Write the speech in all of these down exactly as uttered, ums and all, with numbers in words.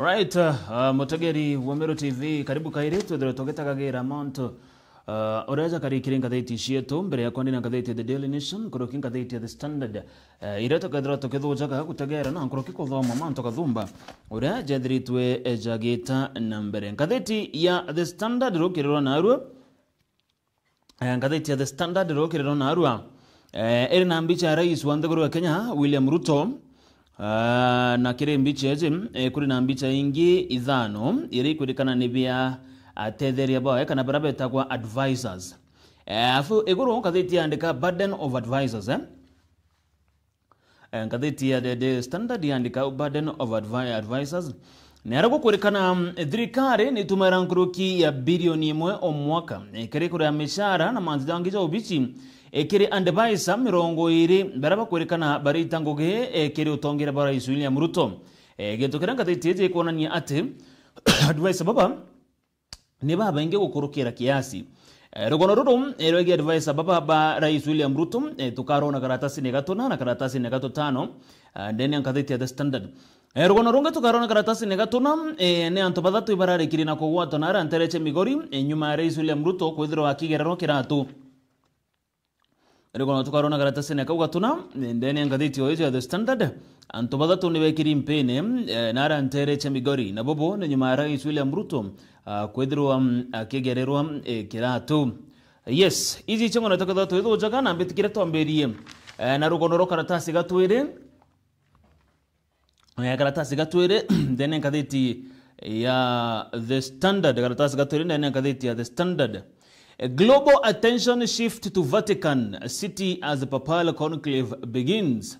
Right, uh, mutegeri wa Meru T V, karibu kairi, twithirwe tugitagagira mantu, uh, uria jakarikire ngathiti cietu. Mbere yakwa ndina ngathiti ya The Daily Nation, nkuruki ngathiti ya The Standard, uh, iria tukethirwa tukithujaga gutegera na nkuruki kuthoma mantu kathumba uria jethiritwe, eh, jagita na mbere. Ngathiti ya The Standard rukiri rwa narua, Eh, ngathiti ya The Standard rukiri rwa narua, eh, iri na mbicha ya rais wa nthiguru ya Kenya, William Ruto. Ah, na kiri mbicha iji, eh, kuri na mbicha ingi ithano iria ikwirikana ni bia atetheria bawe kana baria betagwa advisors. Eh, afu iguru ngathiti yandika burden of advisors, eh? Eh, ngathiti ya The, The Standard yandika burden of advi-, advisors. Ni aria gukwirikana, mm, thirikari ni itumaira nkuruki ya bilioni imwe o mwaka, eh, kiri kuria mishara na mantu jangi ja ubici, eh, kiri advisor mirongo iri baria bakwirikana barita ngugi, eh, kiri utongere bwa Rais William Ruto. Eh, gintu kiria ngathiti iji ikwonania ati advisor baba ni babaingi gukurukira kiasi. Eh, rugono ruru, eh, rwegie advisor baba ba Rais William Ruto, eh, tukarona karatasine gatuna na karatasine gatutano, ah, ndene ya ngathiti ya The Standard. Eh, rugono rungi tukarona karatasine gatuna, eh, ni antu bathatu ibararikirie na kugwatwa na aria ntere cia Migori, eh, nyuma ya Rais William Ruto kwithirwa akigererwa kiratu. Rugono tukarona karatasine kau gatuna, ndene ya ngathiti o iji ya The Standard, antu bathatu ni bekiri mpini, eh, na aria ntere cia Migori, na bobo ni nyuma ya Rais William Ruto, ah, kwithirwa, mm, akigererwa, eh, kiratu. Yes, iji cia ng'ono tukethirwa twithujaga na mbitikiria twambirie, eh, na rugono rwa karatasi gatwiri. Eh, karatasi gatwiri ndene ngathiti ya The Standard, karatasi gatwiri ndene ngathiti ya The Standard. Eh, global attention shift to Vatican City as papal conclave begins.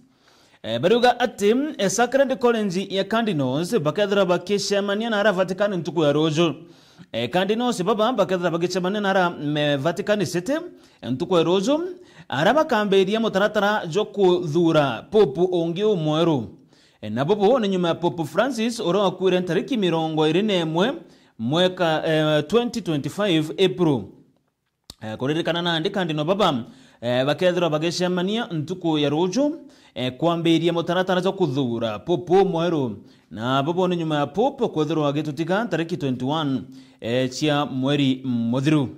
Eh, bariuga ati, eh, Sacred College ya Cardinals bakethira bakicemania na ara Vatican ntuku ya ruju. Eh, Cardinals baba bakethira bagicemania na ara, mm, Vatican City, eh, ntuku ya ruju, ara bakambiria mutaratara jwa kuthura Pope ungi umweru. E, na bubu ni nyuma ya Pope Francis, uria wakuire ntariki mirongo iri na imwe mweka, eh, twenty twenty-five April. Eh, kuririkana nandi Cardinal baba, eh, bakethirwa bagicemania ntuku ya ruju, eh, kwambiria mutaratara jwa kuthuura Pope umweru. Na bubu ni nyuma ya Pope kwithirwa agitutiga ntariki twenty-one, eh, cia mweri muthiru.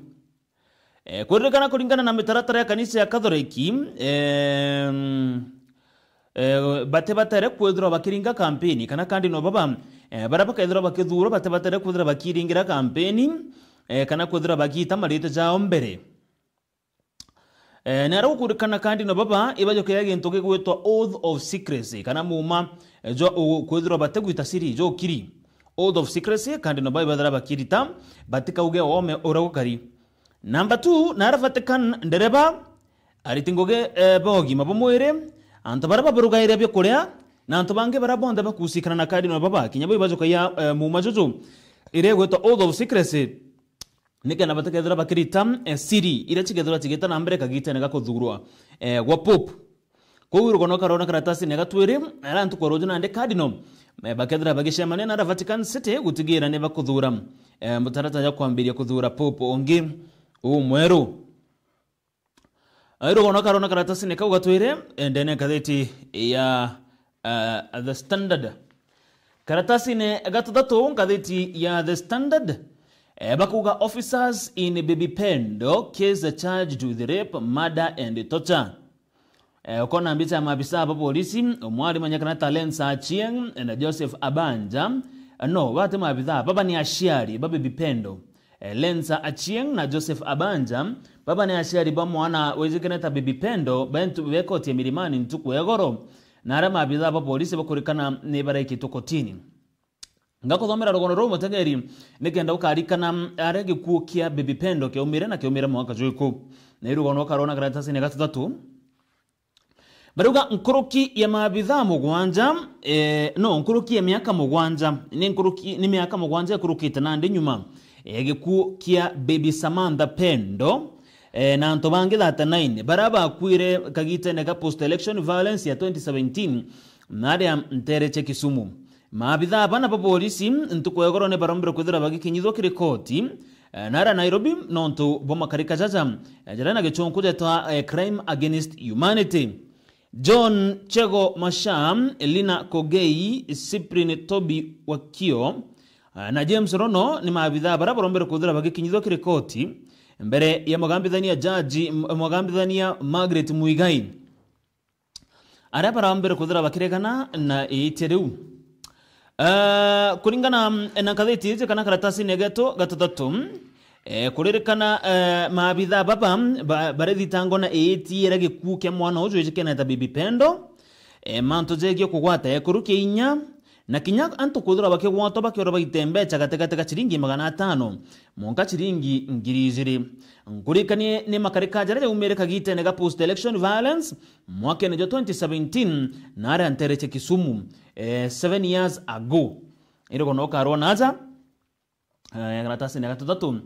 Eh, kuririkana kuringana na mitaratara ya kanisa ya Kathoreki, em, eh, batibatere kwithirwa bakiringa kampeni, kana Cardinal baba, eh, baria bakethirwa bakithuurwa batibatere kwithirwa bakiringira kampeni, eh, kana kwithirwa bagiita mariitwa jao mbere. Eh, na aria gukurikana Cardinal baba ibajukia gintu gigwitwa oath of secrecy, kana muuma, eh, jwa u-, kwithirwa batigwita siri, jwa ukiri. Oath of secrecy, Cardinal baba ibathira bakirita, batikauge oome uria gukari. Namba two, na aria Vatican ndereba, ariti ngugi, eh, ba ugima bwa mwiri, antu baria baburugaire biakuria, na antu bangi baria bonthe bakusikana na Cardinal baba, kinya bo ibajukagia, eh, muuma juju, iria igwitwa oath of secrecy, nikenda batikethira bakirita, eh, siri iria cikethirwa cigita na mbere kagitene ga kuthuurwa, eh, gwa Pope. Kwou rugono karona karatasine gatwiri, aria ntuku ya ruju nandi Cardinal, eh, bakethira bagicemania na aria Vatican City gutigira ni bakuthuura, eh, mutaratara jwa kwambiria kuthuura Pope ungi umweru. Ai rugono karona karatasine kau gatwiri, eh, ndene ngathiti ya, eh, The Standard. Karatasine gatuthatu ngathiti ya The Standard, eh, bakuga officers in Baby Pendo case charged with rape, murder and torture. Eh, ukona mbicha ya maabisa ba polisi, umwe arimanyikana ta Lensa Achieng na Joseph Abanja, no, bati maabitha, baba ni aciari ba Baby Pendo. Eh, Lensa Achieng na Joseph Abanja, baba ni aciari ba mwana wijikene ta Baby Pendo, bentu bekoti ya Milimani ntuku ya goro, na aria maabitha ba polisi bakurikana ni baraikitwe kotini. Ngakuthomera rugono ruu mutegeri, nikenda ukarikana aria gikuo kia Baby Pendo kiaumire na kiaumire mwaka jwiku. Na irugono ukarona karatasine gatuthatu. Barauga nkuruki ya maabitha mugwanja, eh, no, nkuruki ya miaka mugwanja, ni nkuruki, ni miaka mugwanja ikurukite nandi nyuma ya gikuo kia Baby Samantha Pendo, eh, na antu bangi thirty-nine baria bakuire kagitene ga post election violence ya twenty seventeen, na aria ntere cia Kisumu. Maabitha bana ba polisi ntuku ya igoro ni barombire kwithira bagikinyithwa kiri koti, eh, na aria Nairobi nontu bwa makarika jaja, eh, jaria na gichunku jetwa, eh, crime against humanity. John Chego Masha, Lina Kogei, Cyprian Tobi Wakio, ah, na James Rono ni maabithaa baria barombere kwithirwa bagikinyithua kiri koti mbere ya mugambithania jaji, m-, mugambithania Margaret Muigai, aria barombere kwithirwa bakiregana na iitia riu. Ah, kuringana, mm, na ngathiti iji kana karatasine getu gatuthatu, eh, kuririkana, eh, maabithaa baba ba-, barithitangwa na iitia ria gikuu kia mwana uju wijikene ta Baby Pendo, eh, mantu jegie kugwata ekuru kia inya, na kinya antu kwithirwa bakigwatwa bakiorwa baite mbeca gatigati ga ciringi magana atano mwanka ciringi ngiri ijiri. Nkurikanie ni makarika jaria jaumire kagitene ga post election violence mwakene jwa twenty seventeen na aria ntere cia Kisumu, eh, seven years ago. Iri kono ukarwa naja, eh, karatasine gatuthatu.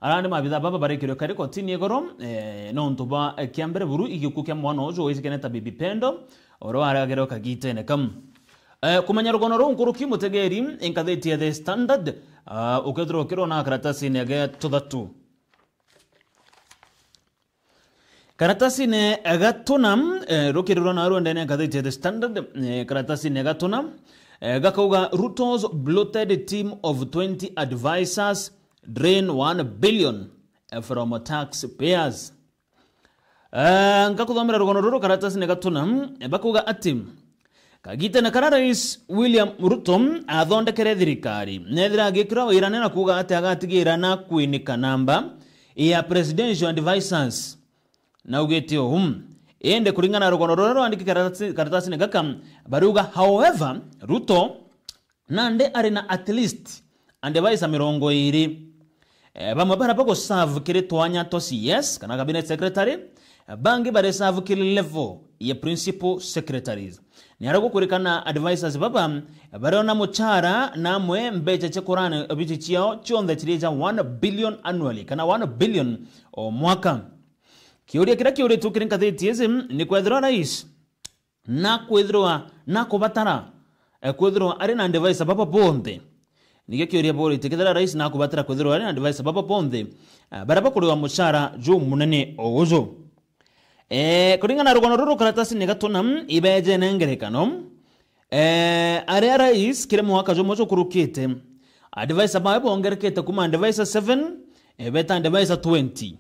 Ara ni maabithaa baba barikirio kari kotini igoro, eh, nontu bwa, eh, kia mbere buru igikuu kia mwana uju wijikene ta Baby Pendo, uria waragirwe kagitene kau. Eh, kumenya rugono ruu nkuruki, mutegeri, inkathiti ya The Standard, ah, ukethirwa ukirona karatasine ge tuthatu. Karatasine gatuna, eh, rukiri rwa narua ndene ngathiti ya The Standard, eh, karatasine gatuna, eh, gakauga, "Ruto's bloated team of twenty advisors drain one billion from taxpayers." Eh, ngakuthomera rugono ruru karatasine gatuna, eh, bakauga ati, kagitene karia Rais William Ruto athondekere thirikari, nethira agikirwa wirane na kuuga ati agatigira na kwinika namba ya presidential advisors. Naugite uu. Indi kuringana na rugono ruria rwandiki karatasi-, karatasine gaka, bariuga, however, Ruto nandi ari na at least advisor mirongo iiri. Eh, bamwe baria baguserve kiri twanya twa C S kana cabinet secretary, bangi bariserve kiri level ya principal secretaries. Ni aria gukurikana advisors baba bariona muchara na amwe mbeca cia kurana obici ciao cionthe ciri ja one billion annually kana one billion o mwaka. Kiuria kiria kiuritwe kiri ngathiti iji ni kwethirwa rais nakwithirwa, nakubatara, eh, kwithirwa ari na advisor baba bonthe. Nikio kiuria buritie, kethira rais nakubatara kwithirwa ari na advisor baba bonthe, eh, baria bakuriwa muchara jumunene o uju. Eh, kuringana na rugono ruru karatasine gatuna, mm, ibejene ngerekano, eh, aria rais kiri mwaka jumwe jukurukite, advisor bawe bongerekete kuma advisor seven, eh, beta advisor twenty.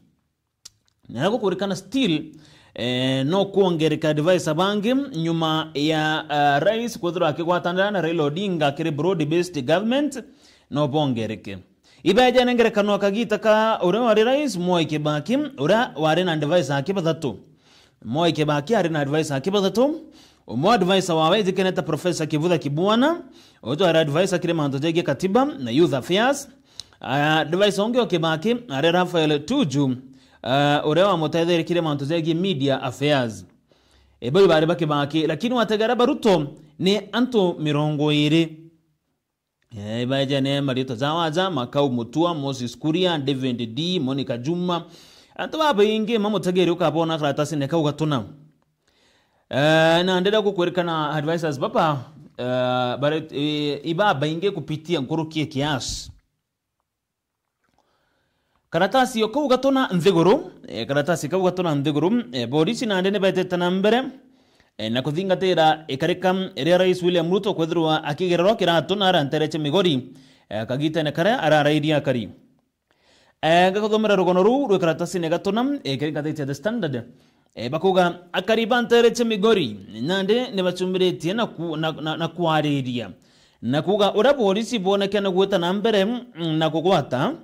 Na gukurikana still, eh, no kuongereka advisor bangi nyuma ya, eh, rais kwithirwa akigwatanira na Raila Odinga kiri broad based government, no bongereke. Ibejene ngerekano akagita ka uria wari rais Mwai Kibaki, uria wari na advisor aki bathatu. Mwai Kibaki ari na advisor aki bathatu. Umwe advisor wawe ijikene ta Professor Kivutha Kibwana, uju ari advisor kiri mantu jegie katiba na youth affairs. Aya, advisor ungi o Kibaki ari Raphael Tuju, ah, uria wamutetheretie kiri mantu jegie media affairs. E, bau bari ba Kibaki, lakini wategera ba Ruto ni antu mirongo iiri. Eh, ibajene marietwa jao aja, Makau Mutua, Moses Kuria, David D, Monica Juma. Antu babaingi mamutegeri ukabona karatasine kau gatuna. Eh, na ndenda gukwirikana advisors baba, eh, bare-, eh, ibabaingi kupitia nkuruki ya kiasi. Karatasi yo kau gatuna nthiguru, eh, karatasi kau gatuna nthiguru, eh, borisi nandi ni betete na mbere, eh, na kuthingatira ikarika ria Rais William Ruto kwithirwa akigererwa kiratu na aria ntere cia Migori, eh, kagitene karia ararairie akari. Eh, ngakuthomera rugono ruu rwi karatasine gatuna, eh, kiri ngathiti ya The Standard. Eh, bakuga, akari ba ntere cia Migori nandi ni bacumbiritie na ku-, na, na, na kwariria. Na kuga uria borisi bonekene gwita na mbere, mm, na kugwata,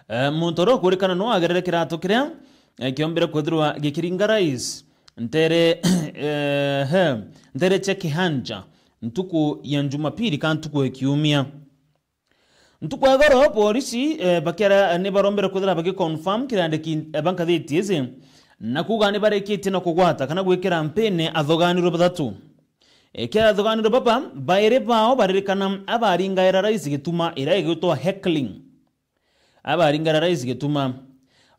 eh, muntu uria ukurikana no agerere kiratu kiria, eh, kiombire kwithirwa gikiringa rais ntere, eh, he, ntere cia Kihanja ntuku ya Jumapili ka ntuku ya kiumia. Ntuku ya igoro, borisi, eh, bakiara, eh, ni barombere kwithira bagiconfirm kirandiki, eh, ba ngathiti iji, na kuga ni barikitie na kugwata kana gwikira mpini athoganirwe bathatu. Ekira athoganirwe baba, bairi bao baririkana abaringaira rais gituma iria igwitwa heckling. Abaringaira rais gituma.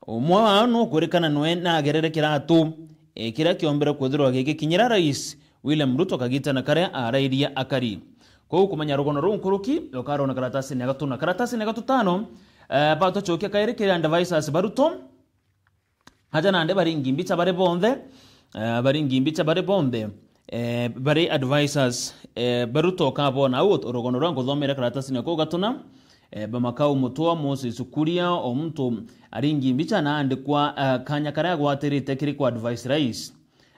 Umwe wao nukwirikana nwe nagerere kiratu, eh, kiria kiombere kwithirwa gigikinyira Rais William Ruto kagitene karia arairie akari. Kwou kumenya rugono ruu nkuruki, ukarona karatasine ya gatuna. Karatasine ya gatutano, eh, batucokia kairi kiri advisors ba Ruto. Aja nandi baringi mbicha bari bonthe, eh, baringi mbicha bari bonthe, eh, bari advisors, eh, baruta ukabona au rugono rwa nkuthomera karatasine kuu gatuna, eh, ba Makau Mutua, Moses Kuria, o muntu aringi mbicha na andikwa, eh, kanya karia agwatirite kiri ku advise rais.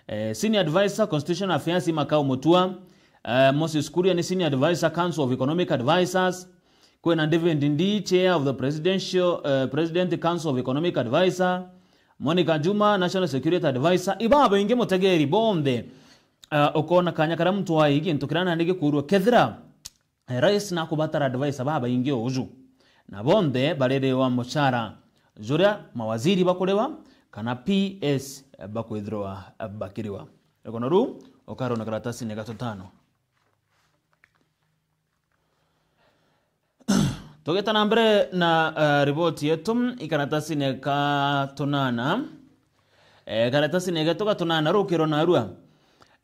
Eh, senior advisor constitutional affairs i Makau Mutua, eh, Moses Kuria ni senior advisor council of economic advisors, kwina David Ndii, chair of the presidential, eh, president council of economic advisor, Monica Juma, national security advisor, ibabaingi mutegeri bonthe. Eh, ukona kanya karia muntu ai gintu kiria nandi gikurua kethira, eh, rais nakubatara advisor babaingi uju. Na bonthe baririwa muchara juria mawaziri bakuriwa kana P S bakwithirwa bakiriwa. Rugono ruu ukarona karatasine gatutano. Tugeta na mbere na, eh, riboti yetu, ikaratasine ka tunana. Eh, karatasine getu ga tunana rukiro narua.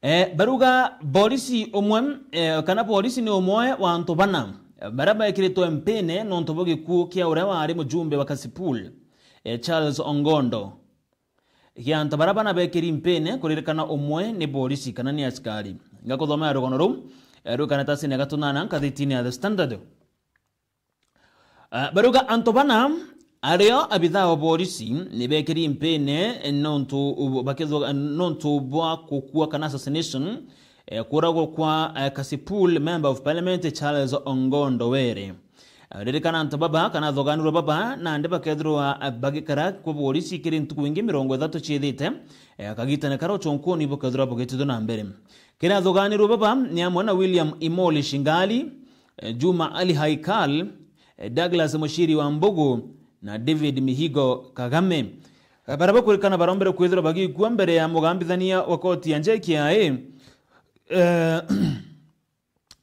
Eh, baruga polisi umwe, eh, kana polisi ni umwe wa antu bana, eh, baria bekiritwe mpine nontu bwa gikuu kia uria wari mujumbe wa Kasipul, eh, Charles Ongondo. Gia antu baria bana bekiri mpine, kuririkana umwe ni polisi kana ni askari. Ngakuthomera rugono ruu, eh, rwi karatasine ga tunana, ngathitine ya The Standard. Ah, baruga antu bana ario abithaa wa polisi ni bekiri mpine, eh, nontu u-, bakithwa-, nontu bwa kukua kana assassination, eh, kuragwa kwa, eh, Kasipul, Member of Parliament Charles Ongondo Were. Eh, ririkana antu baba kana athoganirwe baba nandi bakethirwa, eh, bagikara kwa polisi kiri ntuku ingi mirongo ithatu ciithite, eh, kagitene karia uchonkoni bukethirwa bugitithwa na mbere. Kiri athoganirwe baba ni amwe na William Imoli Shingali, eh, Juma Ali Haikal, eh, Douglas Mushiri wa Mbugu na David Mihigo Kagame. Eh, baria bakurikana barombere kwithirwa bagikua mbere ya mugambithania wa koti ya J K I A, eh,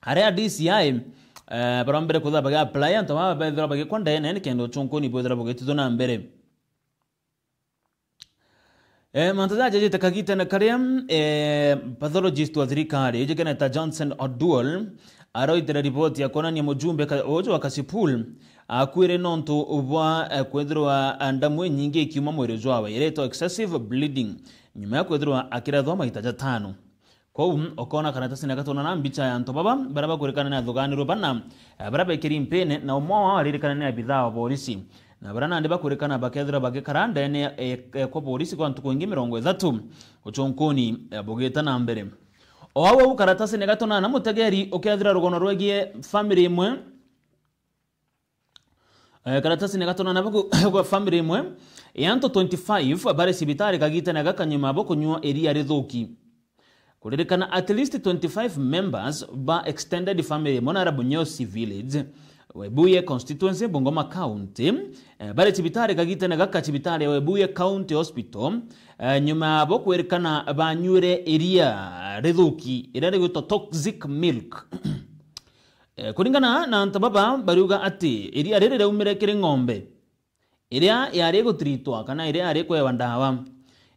aria D C I, eh, barombere kwithirwa bagi apply antu baba bethirwa bagikwa ndene nikenda uchunkuni bwithirwa bugitithwa na mbere. Eh, mantu jajejete kagitene karia, eh, pathologist wa thirikari ijikene ta Johnson Oduol aroitire riboti ya kwonania mujumbe ka-, uju wa Kasipul akuire nontu bwa, eh, kwithirwa ndamu inyingi ikiuma mwiri jwawe, iretwa excessive bleeding, nyuma ya kwithirwa akirathwa maita jatano. Kwou, ukona karatasine ga tunana mbicha ya antu baba, baria bakurikana ni athuganirwe bana, eh, baria bekiri mpine, na umwe wao aririkana ni abithaa wa borisi. Na baria nandi bakurikana bakethirwa bagikara ndene, eh, eh, kwa borisi kwa ntuku ingi mirongo ithatu, uchunkuni, eh, bugita na mbere. O au au karatasine ga tunana mutegeri ukethira rugono rwegie family imwe, Eh, karatasine ga tunana baku-, kwa family imwe ya antu twenty-five bari cibitari kagitene gaka nyuma bo kunyua iria rithuki. Kuririkana at least twenty-five members ba extended family imwe na Bunyosi village, Webuye constituency, Bungoma county, eh, bari cibitari kagitene gaka cibitari ya Webuye County Hospital, eh, nyuma bo kwirikana banyuire iria rithuki, iria rigwitwa toxic milk. Eh, kuringana na antu baba, bariuga ati iria riri riaumire kiri ng'ombe iria yari igutiritwa kana iria yari ikwewa ndawa.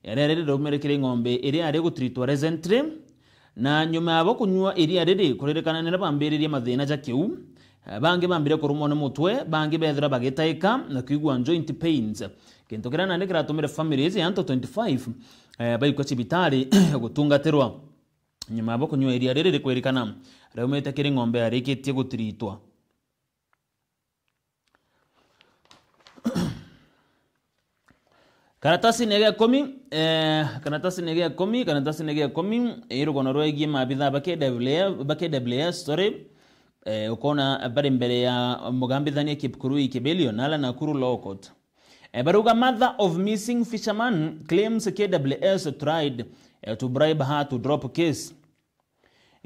Iria riri riaumire kiri ng'ombe iria yari igutiritwa recently, na nyuma ya bo kunyua iria riri, kuririkana nirio bambiririe mathina ja kiu. Eh, bangi bambire kurumwa ni mutwe, bangi bethira bagitaika na kwigua joint pains, gintu kiria nandi kiratumire families ya antu twenty-five, eh, baikwa cibitari gutungatirwa. Nyuma ya bo kunyua iria riri rikwirikana riaumite kiri ng'ombe yarikitie gutiritwa. Karatasine gia ikumi, eh, karatasine gia ikumi, karatasine gia ikumi, ii rugono rwegie maabithaa ba K W A, ba K W S, sorry, eh, ukona bari mbere ya mugambithania Kipkurui Kibelio na ala Nakuru Law Court. Eh, barauga mother of missing fisherman claims K W S tried, eh, to bribe her to drop case.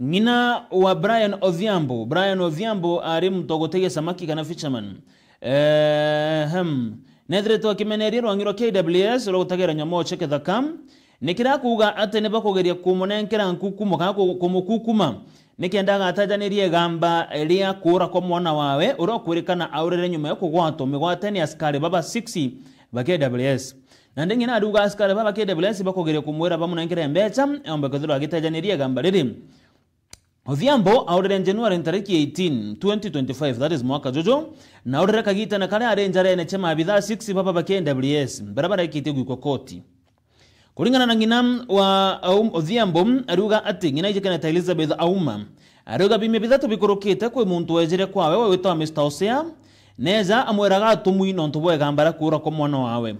Ng'ina wa Brian Odhiambo. Brian Odhiambo ari muntu wa gutegia samaki kana fisherman. Ehem. Nethiritwe akimeneria rwangi rwa K W S rwa gutagira nyamoche kithaka. Ni kiria kuuga ati ni bakugeria kumunenkera nkukumo kana ku-, kumukukuma nikenda agatejanirie igamba ria kuura kwa mwana wawe uria ukwirikana aurire nyuma ya kugwatwa migwate ni askari baba six ba K W S. Nandi ng'ina ariuga askari baba K W S bakugeria kumwira bamunenkere mbecha, ombe kwithirwa agitejaniria igamba riri. Odhiambo aurire January ntariki eighteen, twenty twenty-five, that is mwaka juju, na aurire kagitene karia ari njarene cia maabithaa six baba ba K W S, baria barekitie gwikwa koti. Kuringana na ng'ina wa Aum-, Odhiambo, ariuga ati ng'ina iji kene ta Elizabeth Auma, ariuga biumia bithatu bikurukite kwi muntu wejire kwawe witwa Mister Osea, neja amwiraga atumwi nontu bwa igamba ria kuura kwa mwana wawe.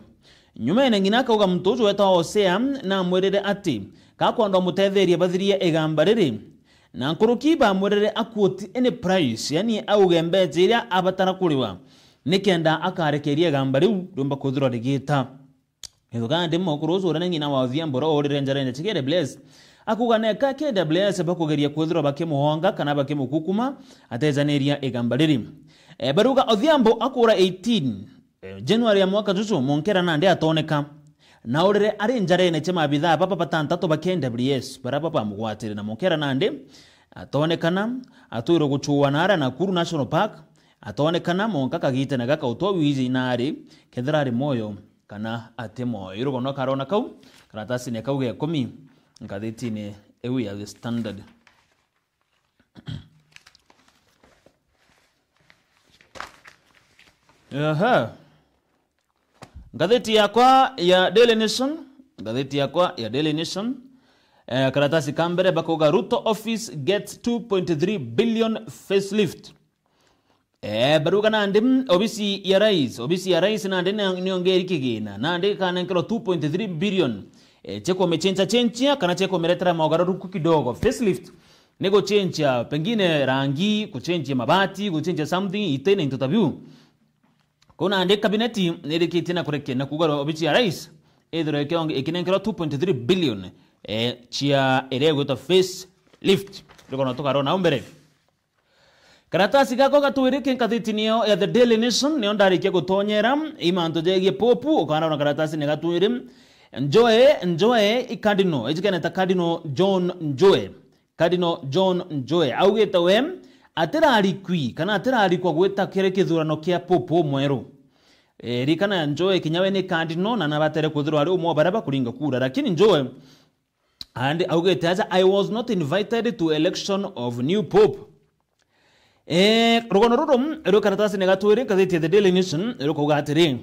Nyumene ng'ina akauga muntu uju wetwa Osea namwirire ati kakwenda umutetheria bathirie igamba riri, na nkuruki bamwirire a quote any price, yani auge mbeca iria abatara kuriwa, nikenda akarekeria igamba riu riumba kwithirwa rigita. Githuka ndi mukuru uju uria ni ng'ina wa Odhiambo uria uurire njarene cia K W S, akuga neka K W S bakugeria kwithirwa bakimuhonga kana bakimukukuma atejaniria igamba riri. E, baruga Odhiambo akuura eighteen, e, January ya mwaka juju, Monkera nandi atoneka. Na urire ari njarene cia maabithaa baba batantatu ba K W S, baria bamugwatire na Monkera nandi atonekana, atwirwe guchua naara Nakuru National Park, atonekana monka kagitene gaka utwa wiji nari kethira ari moyo kana ati moyo. Irugono karona kau, karatasine kau ga ikumi, ngathitine iu ya The Standard. Aha. Ngathiti yakwa ya Daily Nation, ngathiti yakwa ya Daily Nation, eh, karatasi ka mbere bakuga Ruto office gets two point three billion facelift. Eh, baruga nandi, mm, obisi ya rais, obisi ya rais nandi ni-, niongeri kigina, nandi ikanenkerwa two point three billion, eh, cia kumichencha chenchia kana cia kumiretera mogaruruku kidogo. Facelift ni guchenchia pengine rangi, guchenchia mabati, guchenchia something, ite na into ta biu. Kuu nandi kabineti nirikitie na kurekia na kuuga obisi ya rais ithirwe ikionge-, ikinenkerwa two point three billion, eh, cia iria igwitwa facelift. Ndikona tukarona au mbere. Karatasi gakwa gatwiri ki ngathitini iyo ya The Daily Nation, niyo ndarikia gutonyera i mantu jegie Pope, ukarona karatasini gatwiri. Njoe, Njoe i Cardinal, ijikene ta Cardinal John Njoe. Cardinal John Njoe augite we atirarikwi kana atirarikwa gwita kiri kithurano kia Pope umweru. E, rikana Njoe kinya we ni Cardinal na nabatere kwithirwa ari umwe wa baria bakuringa kura, lakini Njoe and augite aja, "I was not invited to election of new Pope." E, rugono ruru rwi karatasini gatwiri, ngathiti ya The Daily Nation rukauga atiri,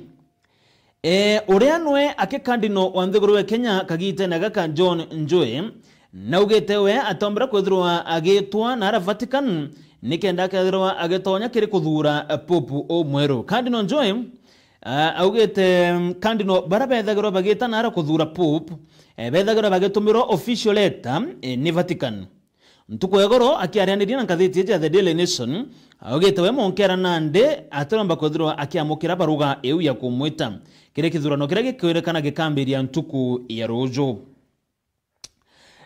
e, uria nwe aki Cardinal wa nthiguru ya Kenya kagitene gaka John Njoe, naugite we atombera kwithirwa agitwa nara Vatican nikenda akethirwa agitonya kiri kuthuura Pope umweru. Cardinal Njoe, a, augite, mm, Cardinal bara bethagirwa bagita nara kuthuura Pope, e, bethagirwa bagitumirwa official letter, e, ni Vatican. Ntuku ya igoro akiarianiria na ngathiti iji ya The Daily Nation, augite we Monkera nandi atiromba kwithirwa akiamukira baruga iu ya kumwita kiri kithurano kiria gikwirikana gikambiria ntuku ya ruju.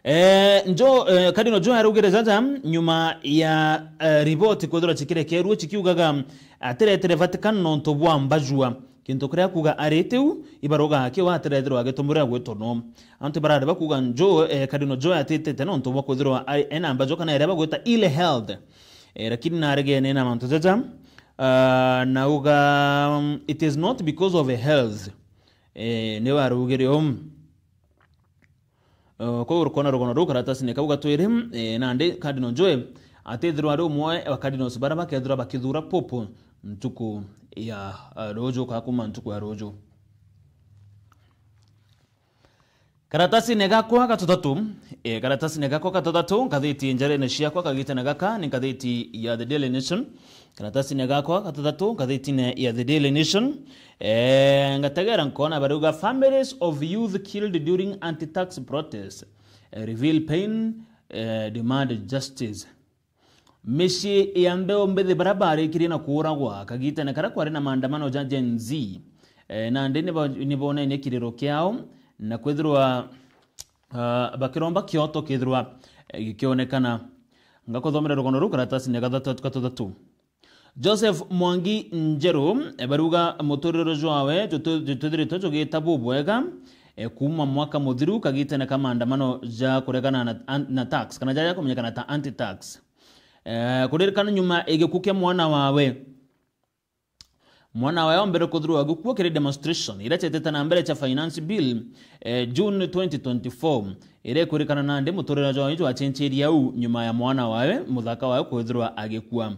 Eh, Njo-, eh, Cardinal Joe araugire jaja nyuma ya, eh, riboti kwithirwa cikirekerue cikiugaga atiretere Vatican nontu bwa mbajua. Kintu kiria akuuga ari tiu, ibaruga akiwa atirethirwa agitumurira gwitonwa. Antu barari bakuuga Joe, eh, Cardinal Joe atitite nontu bwa kwithirwa ari ena mbajua kana iria bagwita ill health. Eh, lakini naregene na mantu jaja, ah, nauga, um, it is not because of health. Eh, niwe araugire uu. Eh, kwou rukona rugono ruu karatasini kau gatwiri, eh, nandi Cardinal Joe atithirwa ari umwe wa Cardinals baria bakethirwa bakithuura Pope ntuku ya, eh, ruju, kana kuuma ntuku ya ruju. Karatasini gakwa gatutatu, eh, karatasini gakwa gatutatu, ngathiti njarene ciakwa kagitene gaka ni ngathiti ya The Daily Nation. Karatasini gakwa gatutatu, ngathitine ya The Daily Nation, eh, ngategera nkona barauga, "Families of youth killed during anti-tax protest, eh, reveal pain, eh, demand justice." Micii ya mbeu mbithi baria barikirie na kuuragwa kagitene karia kwari na maandamano ja Gen Z, eh, nandi nibo-, nibonenie kiriro kiao na kwithirwa, ah, bakiromba kioto kithirwa, eh, gikionekana. Ngakuthomera rugono ruu karatasini gathatatu, gatutatu. Joseph Mwangi Njeru, e, baruga muturire jwawe jutu-, jutwithiritwe jugita bubwega, e, kuuma mwaka muthiru kagitene ka maandamano ja kuregana na, an-, na tax, kana jaja kumenyekana ta anti-tax. E, kuririkana nyuma ya gikuu kia mwana wawe. Mwana wawe wa mbere kuthirwa agikua kiri demonstration iria cietete na mbere cia finance bill, e, June twenty twenty-four. Iria ikwirikana nandi muturire jwawe jwachenchirie au nyuma ya mwana wawe, muthaka wawe kwithirwa agikua.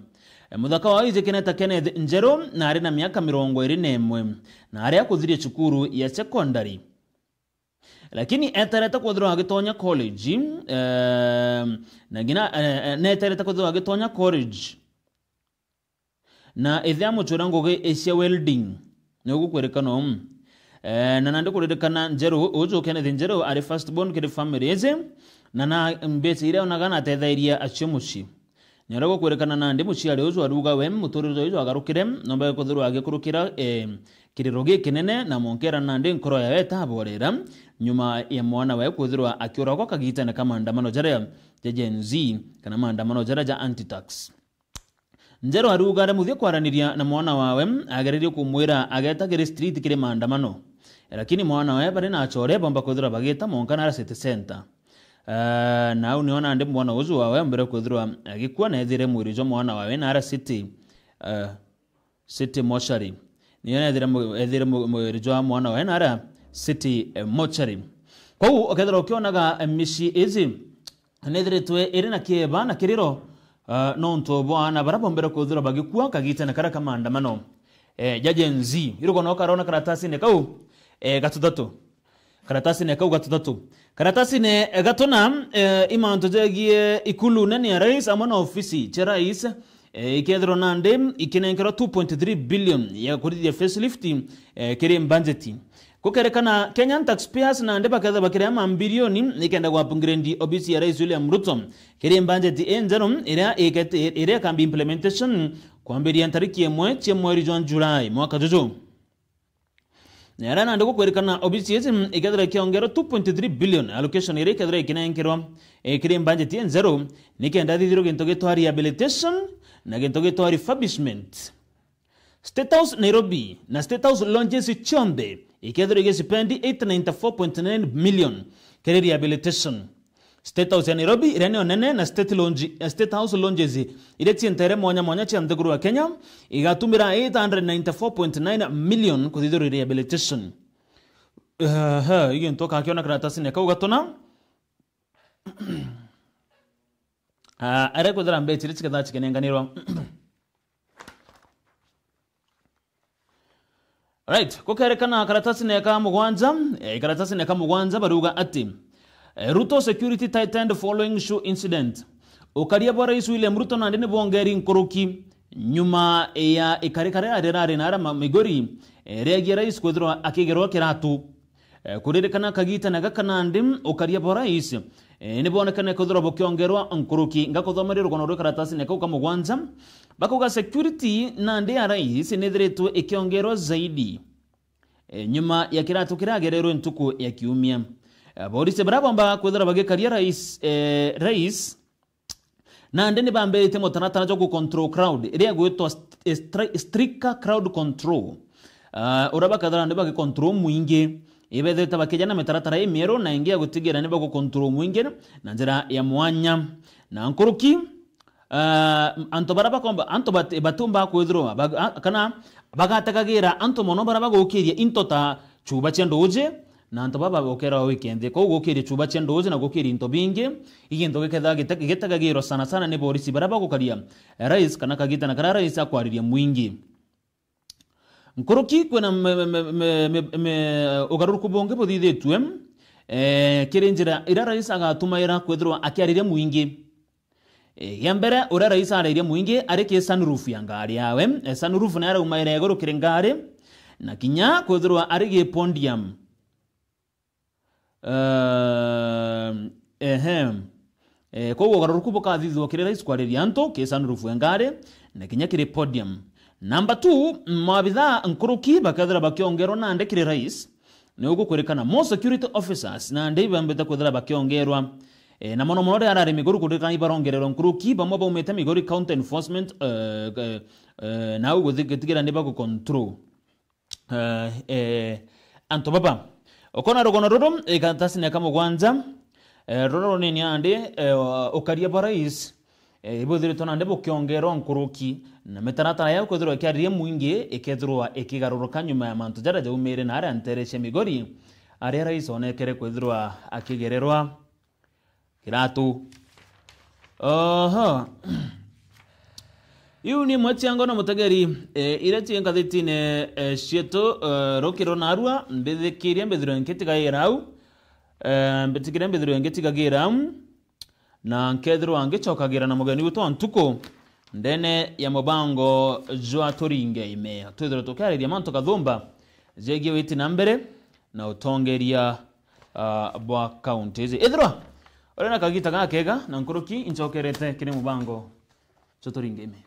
E, muthaka wawe ijikene ta Kenneth Njeru na ari na miaka mirongo iri na imwe na ari akuthiria cukuru ya secondary. Lakini eterete kwithirwa agitonya college, eh, na ngina, eh, eh, neterete kwithirwa agitonya college. Na ithe amuchura ngugi cia welding. Ni ugukwirikana uu. Eh, na nandi kuririkana Njeru, uju Kenneth Njeru ari first born kiri family iji, na na mbeca iria onaga natethairia acio mucii. Ni uria gukwirikana nandi muciari uju aruga we muturire uju agarukire, nomba kwithirwa agikurukira, eh, kiriro gikinene, na monkera nandi nkoro yawe itaborera nyuma ya mwana wawe kwithirwa akiuragwa kagitene ka maandamano jaria ja Gen Z, kana maandamano jaria ja anti-tax. Njeru ariuga ari muthia kwaraniria na mwana wawe, ageririe kumwira ageta kiri street kiri maandamano. Lakini mwana wawe bari na achore bomba kwithirwa bagita monka nara city center. Eh, na au nio nandi mwana uju wawe ombere kwithirwa agikua na ethire mwiri jwa mwana wawe nara city, eh, city mortuary. Nio nethire mu-, ethire mu-, mwiri jwa mwana wawe nara city, eh, mortuary. Kwou ukethirwa ukionaga, eh, micii iji, nithiritwe iri na kieba na kiriro, ah, nontu bwa aana baria bombere kwithirwa bagikua kagitene karia ka maandamano, eh, ja Gen Z. Irugo no karona karatasine kau, eh, gatuthatu. Karatasine kau gatuthatu. Karatasine, eh, gatuna, eh, imantu jegie ikulu nene ya rais amwe na ofisi cia rais, eh, ikethirwa nandi ikinenkerwa two point three billion ya kurithia facelift, eh, kiri mbanjeti. Gukerekana Kenyan taxpayers nandi bakethirwa bakirea mambirioni nikenda gwa upgrade obisi ya Rais William Ruto kiri mbanjeti injeru iria ikete-, iria ikambi implementation kwambiria ntariki imwe cia mweri jwa July mwaka juju. Na aria nandi gukwirikana obisi iji ikethirwa ikiongerwa two point three billion allocation iria ikethirwa ikinenkerwa, eh, kiri mbanjeti injeru nikenda thithirwe gintu gitwa rehabilitation na gintu gitwa refurbishment. State House Nairobi na State House launches cionthe ikethirwa igicipendi eight ninety four point nine million kiri rehabilitation. State House ya Nairobi iria niyo nene na State Launch, eh, State House launches iria cientere mwanya mwanya cia nthiguru ya Kenya igatumira eight hundred ninety four point nine million kuthithirwa rehabilitation. Aha, igintu ukakiona karatasine kau gatuna. Ah, aria kwithira mbeca iria cikethaa cikinenganirwa. Right, gukerekana karatasine ka mugwanja, eh, karatasine ka mugwanja bariuga ati, eh, Ruto security tightened following shoe incident. Ukaria bwa Rais William Ruto nandi ni bwongeri nkuruki nyuma ya ikari karia rirari na aria ma-, Migori, eh, riagia rais kwithirwa akigerwa kiratu. Eh, kuririkana kagitene gaka nandi ukaria bwa rais, eh, ni bwonekane kwithirwa bukiongerwa nkuruki. Ngakuthomeria rugono rwi karatasine kau ka mugwanja. Bakuga security nandi ya rais nithiritwe ikiongerwa zaidi, eh, nyuma ya kiratu kiragererwe ntuku ya kiumia. Eh, borisi baria bombaga kwithirwa bagikaria rais, eh, rais, nandi ni bambiritie mutaratara jwa gu control crowd, iria igwitwa st-, stri-, stricter crowd control. Ah, uria bakethira nandi bagi control mwingi. Ibethirite bakija na mitaratara imieru na ingi ya gutigira ni bagu control mwingi na njira ya mwanya. Na nkuruki, ah, antu baria bakomba, antu bat-, batiumba kwithirwa bag-, a-, kana bagatagagira antu mono baria bagukiria into ta chuba cia nduuji, na antu baba bokera weekend. Kwou gukiria chuba cia nduuji na gukiria into bingi, igintu gikethaga gite-, gitagagirwa sana sana ni borisi baria bagukaria rais kana kagitene karia rais akwariria mwingi. Nkuruki kwina me-, me-, ugaruruku bungi buthithitue, eh, kiri njira iria rais agatumaira kwithirwa akiariria mwingi. Eh, ya mbere, uria rais arairie mwingi ari ki sunroof ya ngari yawe. Eh, sunroof nayo araumaira iguru kiri ngari, na kinya kwithirwa ari gi podium. Ehm, ehe. Eh, kwou ugaruruku bukathithua kiri rais kwariria antu, ki sunroof ya ngari, na kinya kiri podium. Number two, maabithaa nkuruki bakethira bakiongerwa nandi kiri rais, ni ugukwirikana more security officers nandi ibambite kwithira bakiongerwa. Eh, na mono mono riria arari Migori kuririkana ibarongererwa nkuruki, bamwe baumite Migori County Enforcement, eh, eh, eh, na au guthi-, gutigira ni bagu control, eh, eh, antu baba. Ukona rugono ruru, eh, karatasine ka mugwanja, eh, ruru runini nandi, eh, ukaria bwa rais, eh, ibuthiritwe nandi bukiongerwa nkuruki, na mitaratara ya kwithirwa ikiariria mwingi ikethirwa ikigaruruka nyuma ya mantu jaria jaumire na aria ntere cia Migori, aria rais onekere kwithirwa akigererwa kiratu. Oho. Iu ni imwe cia ngono mutegeri, eh, iria ci ngathitine, eh, cietu, eh, rukiro narua, mbithikirie mbithirwe nkitigaira au. Eh, mbitikiria mbithirwe ngitigagira, na nkethirwa ngicokagira na mugeni witu wa ntuku ndene ya mubango jwa Turinge Ime. Twithirwe tukiariria mantu kathumba jegie witi na mbere na utongeria, ah, bwa kaunti iji. Ithirwa uri na kagita gakega na nkuruki, incokerete kiri mubango jwa Turinge Ime.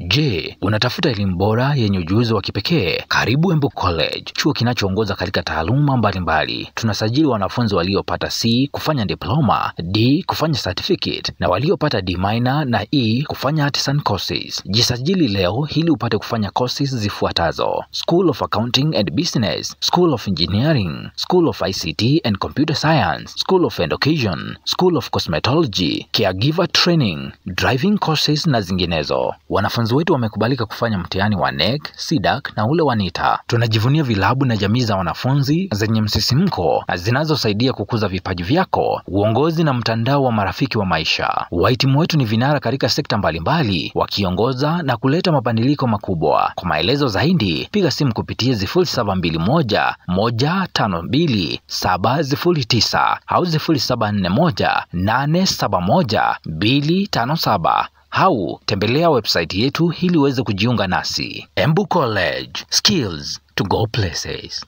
Je, unatafuta elimu bora yenye ujuzi wa kipekee? Karibu Embu College, chuo kinachoongoza katika taaluma mbalimbali. Tunasajili wanafunzi waliopata C kufanya diploma, D kufanya certificate, na waliopata D minor na E kufanya artisan courses. Jisajili leo ili upate kufanya courses zifuatazo: School of Accounting and Business, School of Engineering, School of I C T and Computer Science, School of Education, School of Cosmetology, Caregiver Training, driving courses na zinginezo. Wanafunzi wetu wamekubalika kufanya mtihani wa NEC, CDAC na ule wa NITA. Tunajivunia vilabu na jamii za wanafunzi zenye msisimko na zinazosaidia kukuza vipaji vyako, uongozi na mtandao wa marafiki wa maisha. Wahitimu wetu ni vinara katika sekta mbalimbali, wakiongoza na kuleta mabadiliko makubwa. Kwa maelezo zaidi, piga simu kupitia sifuri saba mbili moja, moja tano mbili, saba sifuri tisa au sifuri saba nne moja, nane saba moja, mbili tano saba. Au tembelea website yetu ili uweze kujiunga nasi. Embu College, skills to go places.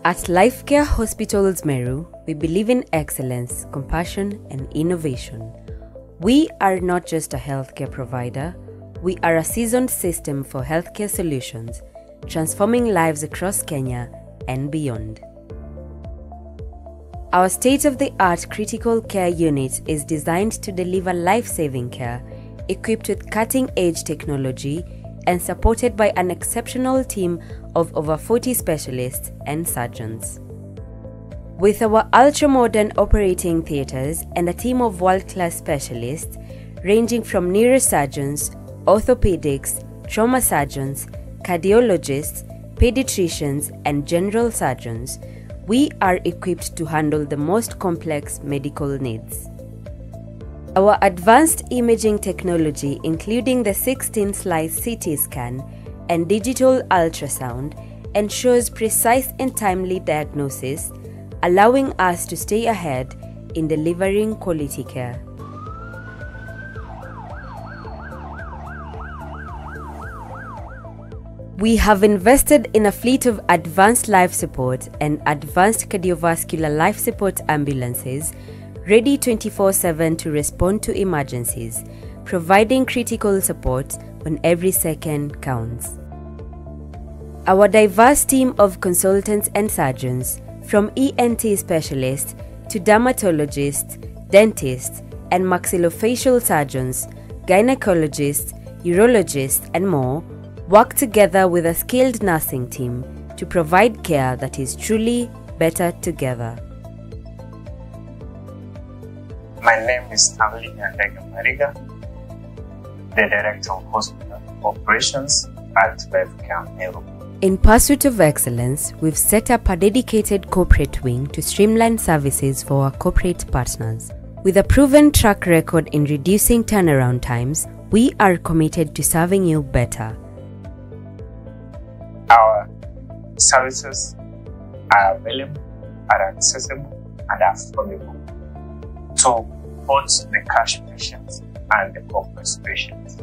At Life Care Hospitals Meru, we believe in excellence, compassion, and innovation. We are not just a healthcare provider, we are a seasoned system for healthcare solutions, transforming lives across Kenya and beyond. Our state-of-the-art critical care unit is designed to deliver life-saving care, equipped with cutting-edge technology and supported by an exceptional team of over forty specialists and surgeons. With our ultra-modern operating theatres and a team of world-class specialists, ranging from neurosurgeons, orthopedics, trauma surgeons, cardiologists, pediatricians, and general surgeons, we are equipped to handle the most complex medical needs. Our advanced imaging technology, including the sixteen slice C T scan and digital ultrasound, ensures precise and timely diagnosis, allowing us to stay ahead in delivering quality care. We have invested in a fleet of advanced life support and advanced cardiovascular life support ambulances, ready twenty-four seven to respond to emergencies, providing critical support when every second counts. Our diverse team of consultants and surgeons, from E N T specialists to dermatologists, dentists, and maxillofacial surgeons, gynecologists, urologists, and more, work together with a skilled nursing team to provide care that is truly better together. My name is Stanley Nyandaga Mariga, the Director of Hospital Operations at Life Care Meru. In pursuit of excellence, we've set up a dedicated corporate wing to streamline services for our corporate partners. With a proven track record in reducing turnaround times, we are committed to serving you better. Our services are available, are accessible, and affordable to both the cash patients and the corporate patients,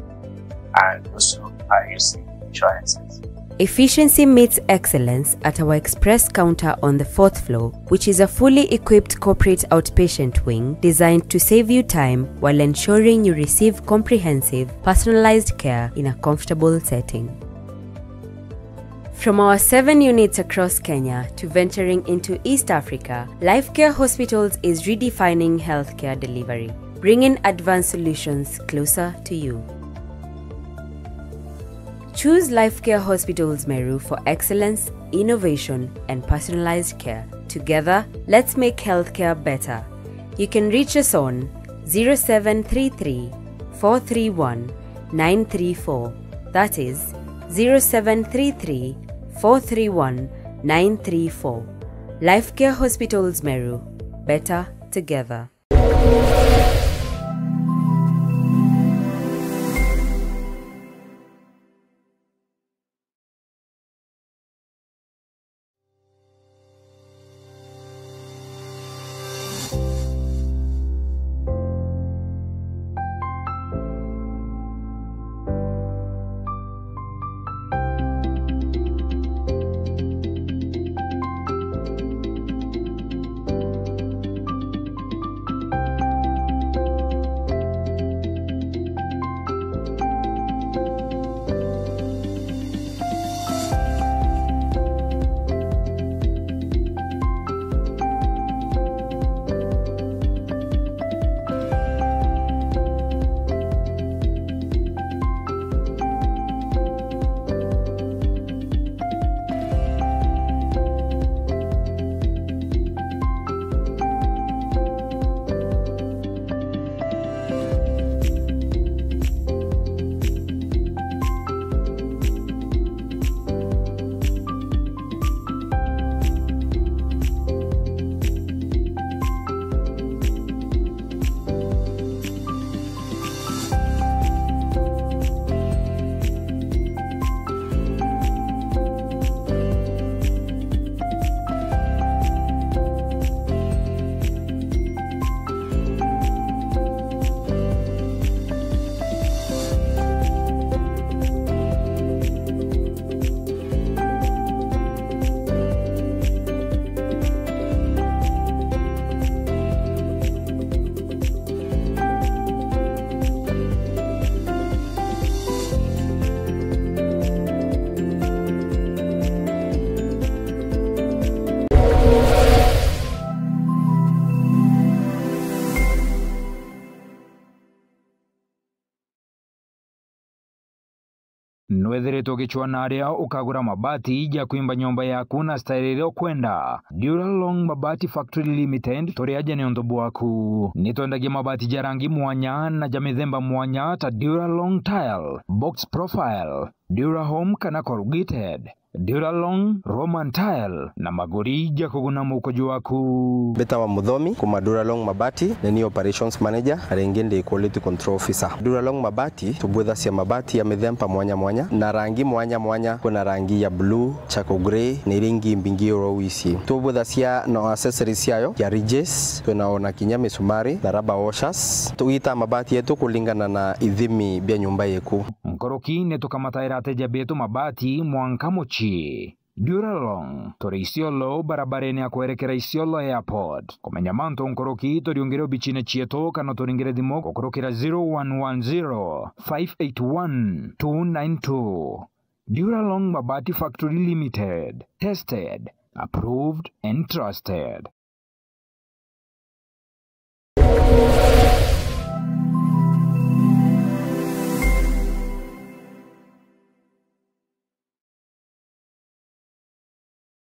and also are using insurances. Efficiency meets excellence at our express counter on the fourth floor, which is a fully equipped corporate outpatient wing designed to save you time while ensuring you receive comprehensive, personalized care in a comfortable setting. From our seven units across Kenya to venturing into East Africa, Lifecare Hospitals is redefining healthcare delivery, bringing advanced solutions closer to you. Choose Lifecare Hospitals Meru for excellence, innovation, and personalized care. Together, let's make healthcare better. You can reach us on zero seven three three, four three one, nine three four. That is zero seven three three, four three one, nine three four. Lifecare Hospitals Meru. Better together. Nwethiritwe ugicwaa na aria ukagura mabati ja kwimba nyomba yaku na style iria ukwenda? Duralong Mabati Factory Limited turi aja niuntu bwaku. Nitwendagia mabati ja rangi mwanya na ja mithemba mwanya ta Duralong Tile, Box Profile, Durahome kana Corrugated, Duralong, Roman Tile na maguri ja kuguna muko jwaku. Mbitawa Muthomi, kuma Duralong Mabati, ni ni Operations Manager, na ringi ndi Quality Control Officer. Duralong Mabati, tubwithacia mabati ya mithemba mwanya mwanya, na rangi mwanya mwanya, kwina rangi ya blue, charcoal grey, na iria ingi mbingi oro wisi. Tubwithacia na accessories ciayo, ya ridges, twina ona kinya misumari, na rubber washers. Tugitaa mabati yetu kulingana na ithimi bia nyumba yeku. Nkuruki ni tukamataira ateja betu mabati mwanka mucii. Duralong, turi Isiolo, barabarene ya kwerekera Isiolo Airport. Kumenya mantu nkuruki, turiungire obicine cietu kana turingire thimu gukurukira zero one one zero, five eight one, two nine two. Duralong Mabati Factory Limited. Tested, approved and trusted.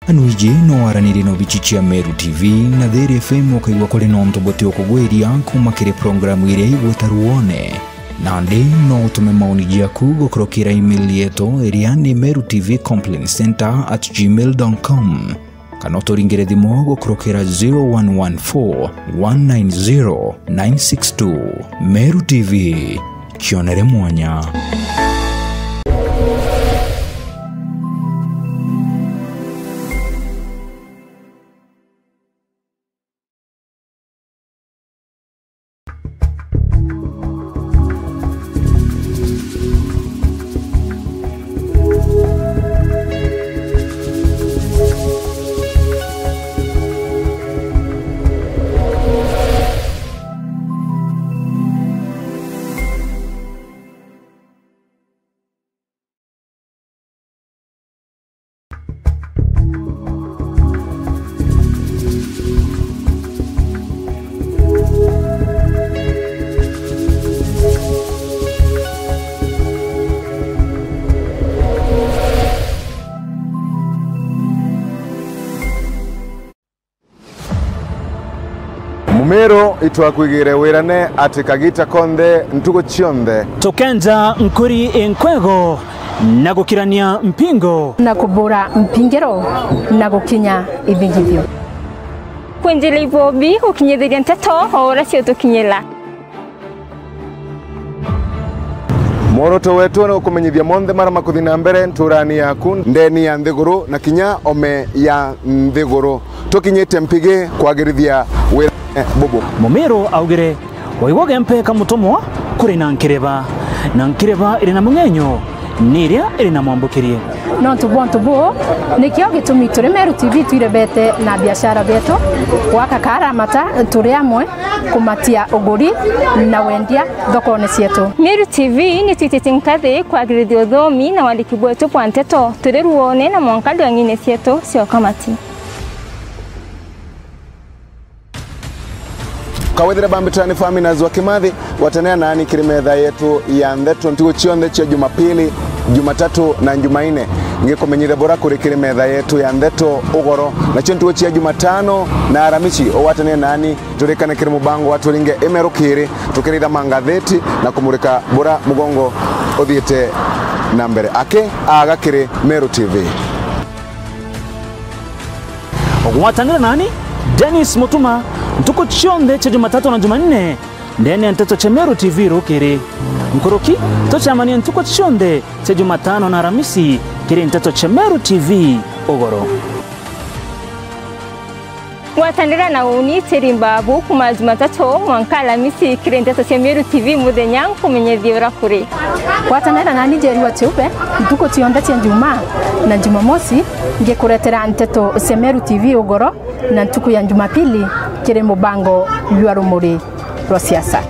Anu iji no waranirie na obici cia Meru T V na Thiri F M, ukaigua kuri na untu buti ukugwiria kuuma kiri programu iria igwita Ruone. Nandi no utume maoni jaku gukurukira email yetu iria ni meru T V complaint center at gmail dot com. Kana uturingire thimu gukurukira zero one one four, one nine zero, nine six two. Meru T V, kionere mwanya. Meru itwakwigire wirane ati kagita konthe ntugu cionthe. Tukenja nkuri inkwego na gukirania mpingo. Na kubura mpingiro na gukinya ithingithio. Kwinjira ibobi gukinyithiria nteto o uria ciutukinyira. Mworoto wetu ni ukumenyithia monthe mara makuthi na mbere nturani yaku, ndeni ya nthiguru na kinya ome ya nthiguru. Tukinyite mpigi kwagirithia wira bubu. Mumiru augire, waigua gempe ka mutumwa kuri na nkireba, na nkireba iri na mung'enyo ni iria iri na mwambukirie. Nontu bwa untu buu, nikio gitumi turi Meru T V twirebete na biashara bietu, gwaka karamata turi amwe, kumatia uguri na wendia thokone cietu. Meru T V ni twititie nkathi kwagirithia uthomi na wandiki bwetu bwa nteto turi ruone na mwanka ndwang'ine cietu cia ukamati. Kawethire bambitani Faminas wa Kimathi, gwatanira nani kiri metha yetu ya ntheto ntugu cionthe cia Jumapili, Jumatatu na Jumaine. Ngikumenyithia bura kuri kiri metha yetu ya ntheto ugoro, nacio ntugu cia Jumatano na Aramisi ugwatanire nani turikane kiri mubango wa Turinge Ime rukiri, tukiritha mangatheti na kumurika bura mugongo uthiite na mbere. Aki aga kiri Meru T V. Ugwatanire nani, Dennis Mutuma, ntuku cionthe cia Jumatatu na Jumanne, ndene ya nteto cia Meru T V rukiri. Nkuruki, tucemanie ntuku cionthe cia Jumatano na Aramisi kiri nteto cia Meru T V ugoro. Gwatanira na uni Teri Mbabu kuma Jumatatu mwanka Aramisi kiri nteto cia Meru T V muthenya nkumenyithie uria kuri. Gwatanira nani Njeri wa Chiube ntuku cionthe cia Njumaa na Jumamosi ngikuretera nteto cia Meru T V ugoro na ntuku ya Jumapili kiri mubango jwa Rumuri rwa Siasa.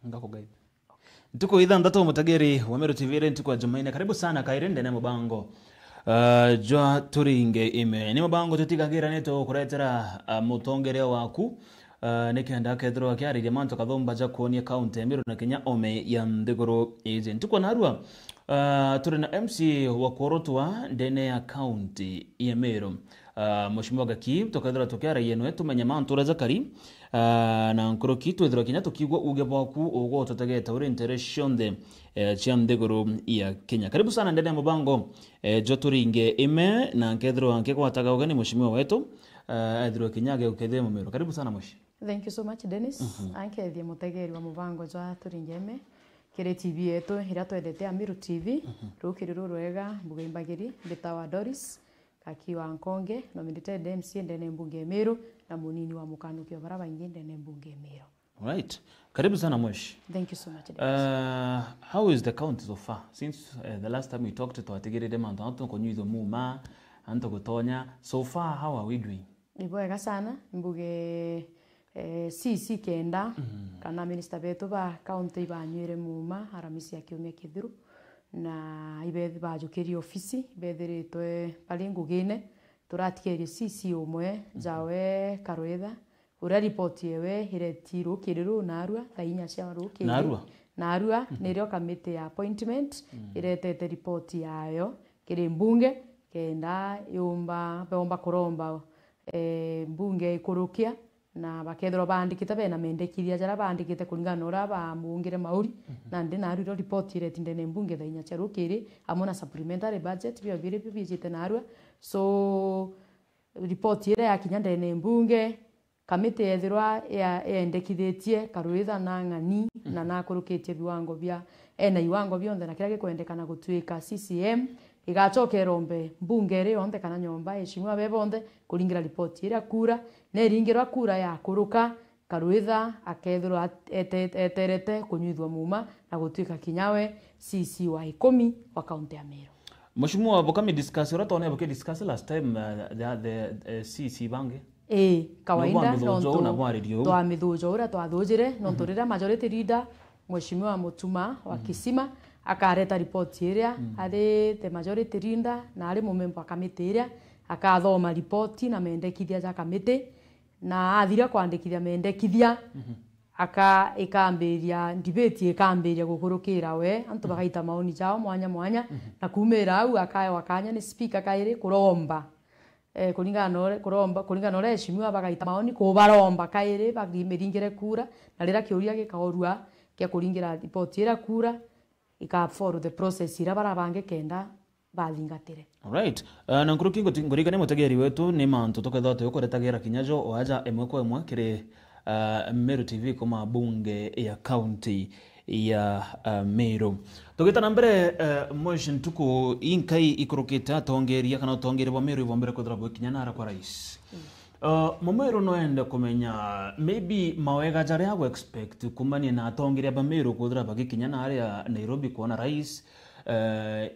Ngakugaitha. Ntuku ithanthatu, mutegeri wa Meru T V, iri ntuku ya Jumaine. Karibu sana kairi ndene ya mubango, ah, jwa Turinge Ime. Ni mubango tutigagira ni tukuretera, ah, mutongeria waku, ah, nikenda akethirwa akiariria mantu kathumba ja kuonia kaunti ya Meru na kinya ome ya nthiguru iji. Ntuku ya narua, ah, turi na M C wa kuorotwa ndene ya kaunti ya Meru. Ah, Mheshimiwa Gaki, tukethirwa tukiaragia nwe tumenye mantu uria jakari, ah, na nkuruki twithirwa kinya tukiigua uuge bwaku ugwe ututegete uri ntere cionthe, eh, cia nthiguru ya Kenya. Karibu sana ndene ya mubango, eh, jwa Turinge Ime, na nkethirwa nkigwataga ugeni Mheshimiwa wetu, ah, ethirwe kinya agigukethia mumiru. Karibu sana Mheshimiwa. Thank you so much, Dennis. Mhm. Ankethie mutegeri wa mubango jwa Turinge Ime kiri T V yetu iria twendete ya Meru T V, mhm, rukiri rurwega, mbuga imbagiri, mbitawa Doris Gaki wa Nkonge, nominated M C ndene mbunge ya Meru, na munini wa mukanuki wa bara baingi ndene mbunge ya Meru. Alright. Karibu sana, Mweshi. Thank you so much, Dennis. Uh, how is the county so far? Since, uh, the last time we talked, twatigirire mantu antu kunyuithwa muma, antu gutonya. So far, how are we doing? Ni bwega sana, mbuge, eh, C C kenda, mm, kana minister betu ba county ibanyuire muma aramisi ya kiumia kithiru, na ibethi bajukirie ofisi, ibethiritwe bari ngugine, turatigerie C C umwe, mm, Jawe Karwitha, uria ripoti yewe ireti rukiri ru narua, thaa inya cia rukiri. Narua? Narua, mm, nirio kamiti ya appointment, mm, iretete ripoti yayo kiri mbunge, kenda yumba, bomba kuromba, eh, mbunge ikurukia, na bakethirwa baandikite bena mendekithia jaria baandikite kuringana na uria bamungire mauri, mhm, na ndi narua irio ripoti ireti ndene mbunge thaa inya cia rukiri, amwe na supplementary budget, bio biri bio biijite narua. So, ripoti iria yakinya ndene mbunge, kamiti yethirwa ya-, yendekithitie Karwitha na ng'ani na nakurukitie viwango bia, ena iwango bionthe na kiria gikwendekana gutuika C C M, igacoka irombe mbunge iri yonthe kana nyomba, eshimiwa be bonthe, kuringira ripoti iria kura, na iringirwa kura yakuruka, Karwitha akethirwa at-, ete-, eterete kunyuithua muuma na gutuika kinya we C C wa ikumi wa kaunti ya Meru. Mheshimiwa, bukami discuss uria twonere buki discuss last time, uh, the, the, uh, C C bangi? Ii, kawaida, nontu twa mithujo uria twathujire, nontu riria majority leader, Mheshimiwa Mutuma wa Kisima, akareta ripoti iria ari the majority leader na ari mumemba wa kamiti iria, akathoma ripoti na mendekithia ja kamiti, na athira kwandikithia mendekithia, aka-, ikambiria, debate ikambiria gukurukira we, antu bagaita maoni jao mwanya mwanya, na kuumira au akaewa kanya ni speaker kairi kuromba, eh, kuringana na uria, kuromba, kuringana na uria eshimiwa bagaita maoni, kubaromba kairi bamiringire kura, na riria kiuria gikaurua kia kuringira ripoti iria kura, ika follow the process iria barabange kenda bathingatire. Alright. Uh, na nkuruki nguti-, ngurikania mutegeri wetu ni mantu tukethirwa tukuretagira kinya jo o aja imwe kwa imwe kiri, uh, Meru T V kuma bunge ya county ya, uh, Meru. Tugita na mbere, uh, Mweshi, ntuku inkai ikurukite atongeria kana utongeria bwa Meru ibombere kwithirwa bwikinya nara kwa rais. Uh, Mumeru no ende kumenya maybe mawega jaria agu expect kumania na atongeria ba Meru kwithira bagikinya naria Nairobi kwona rais. Uh,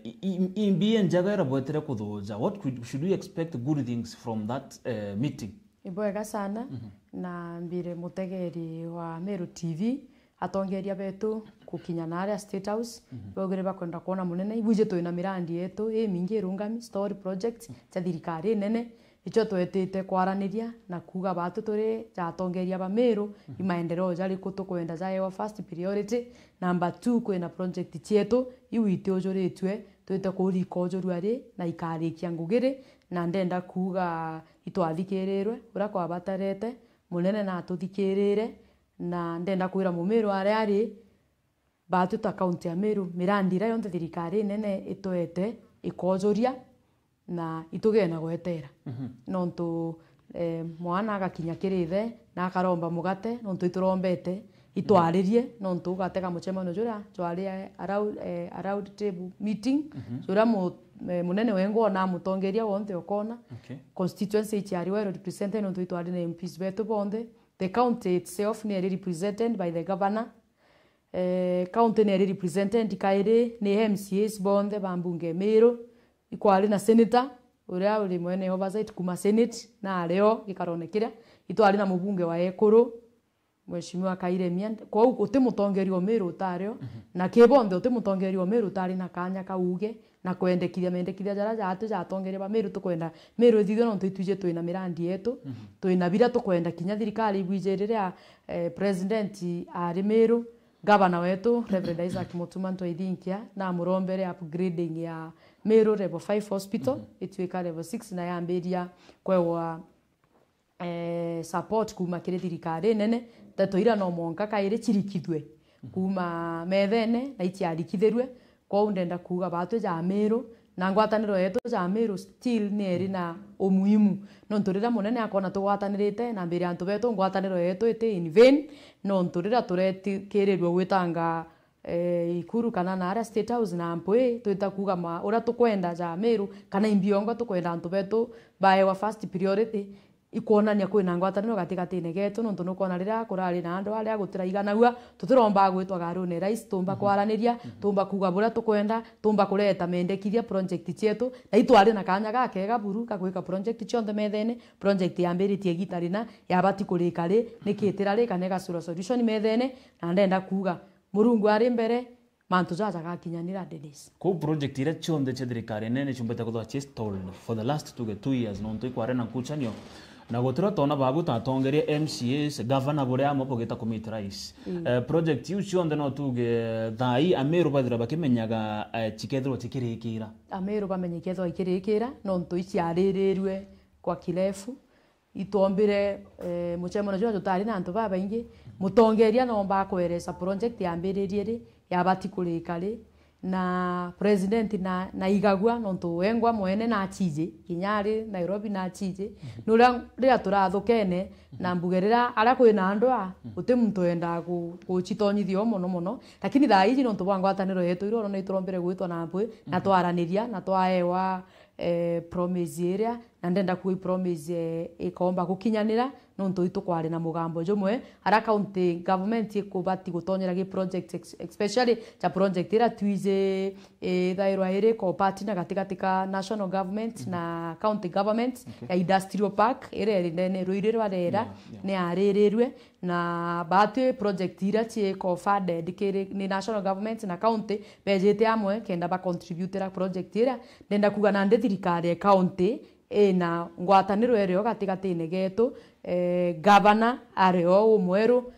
i-, i-, imbi enjaga ira bwetire kuthuja? What could, should we expect good things from that, uh, meeting? Ibwega sana, na mbire mutegeri wa Meru T V, atongeria betu gukinya naria State House, baugire bakwenda kwona munene. Ibwiji twina mirandi yetu imingi irungami, story projects cia thirikari inene, icio twetite kwaraniria na kuuga batu turi ja atongeria ba Meru, i maendeleo jariku tukwenda jaewa first priority. Number two, kwina project cietu iu itiujuritue, twite kurika ujuru ari na ikarikia ngugi ri, na ndenda kuuga itwathikirirwe uria kwabatarite, munene na atuthikirire, na ndenda kwira Mumiru aria ari, batu ta kaunti ya Meru, mirandi iria yonthe thirikari inene itwete ikojuria, na itugee na gwetera. Nontu, eh, mwana agakinya kiri ithe na akaromba mugate, nontu iturombete, itwaririe, nontu ugatega mucemanio juria jwari, eh, around, eh, around table meeting, juria mu-, eh, munene wengwa na mutongeria wonthe ukona. Okay. Constituency ichiari well represented, nontu itwari na M Ps betu bonthe. The county itself ni eri represented by the governor. Eh, county ni eri represented kairi ni M C As bonthe ba mbunge Meru. Ikwari na senator, uria uri mwene oversight kuma senate, na ario gikarone kiria. Itwari na mubunge wa Ekuru, Mheshimiwa Kairemia. Kwou guti mutongeria o Meru utario, na ki bonthe uti mutongeria o Meru utari na kanya ka uuge na kwendekithia mendekithia jaria jatu ja atongeria ba Meru. Tukwenda Meru ithithue nontu itwiji twina mirandi yetu, twina biria tukwenda kinya thirikari ibwiji riria, eh, president ari Meru, gavana wetu Reverend Isaac Mutuma M'Ethingia, na amurombere upgrading ya Meru Level five Hospital, ituika Level six na yambiria kwewa, eh, support kuuma kiri thirikari nene. Nteto ira no mwanka kairi cirikithue kuuma methene na iciarikithirue. Kwou ndenda kuuga batwi ja Meru, na ngwataniro yetu ja Meru still ni eri na umuhimu. Nontu riria munene akona tugwatanirite na mbere antu betu, ngwataniro yetu iti in vain, nontu riria turetikirirua gwitanga, eh, Ikuru kana na aria State House na mpwi, twita kuuga ma, uria tukwenda ja Meru, kana imbi yongwa tukwenda antu betu baewa first priority, ikwonania kwina ngwataniro gatigatine getu, nontu nukwona riria kurari na andu aria gutiraiganagua, tutiromba gwitwa garune rais, tumba kwaraniria, tumba kuuga buria tukwenda, tumba kureta mendekithia project cietu, na itwari na kanya gakega buru ga gwika project cionthe methene. Project yambiritie igita rina, yabati kurika ri, niki itirarika na igacura solution methene, na ndenda kuuga Murungu ari mbere, mantu jaja gakinyanira, Dennis. Kou project iria cionthe cia thirikari nene ciumbite kwithirwa ci stalled for the last tuge two years, nontu ikwari na nkuchanio, na gutiria twona babu tatongeria M C As, governor buria amwe bugita kumit rais. Eh, project iu cionthe no tuge thaa ii Ameru bathira bakimenyaga, eh, cikethirwa cikirikira. Ameru bamenye ikethirwa ikirikira, nontu iciaririrue kwa kirefu. Itwombire, eh, mucemanio juria tutari na antu babaingi, mutongeria nomba akweresa project yambiririe ri, yabati kurika ri, Na president na, na igagua, nontu wengwa mwene na achiji, kinya ari Nairobi na achiji. Nuria riria turathukene, na mbuge riria aria kwina andu a, guti muntu wendaa ku-, guchitonyithia o mono mono. Lakini thaa iji nontu bwa ngwataniro yetu, iria urona iturombere gwitwa na mpwi, na twaraniria, na twaewa, eh, promise iria, na ndenda kuga i promise, eh, ikomba gukinyanira, nontu itu kwari na mugambo jumwe, ara county government ikubati gutonyera gi project ex-, especially cha project ira twiji, eh, ithairwa iri co-partner gatigati ka national government na county government ya industrial park, ira iri ndene ruiri rwa rera, ni aririrwe, na batwi project ira ci co-funded kiri ni national government na county, bejite amwe kenda ba contributera project ira. Ndenda kuga nandi thirikari ya county ina ngwataniro irio gatigatine getu, eh, gavana ari o umweru,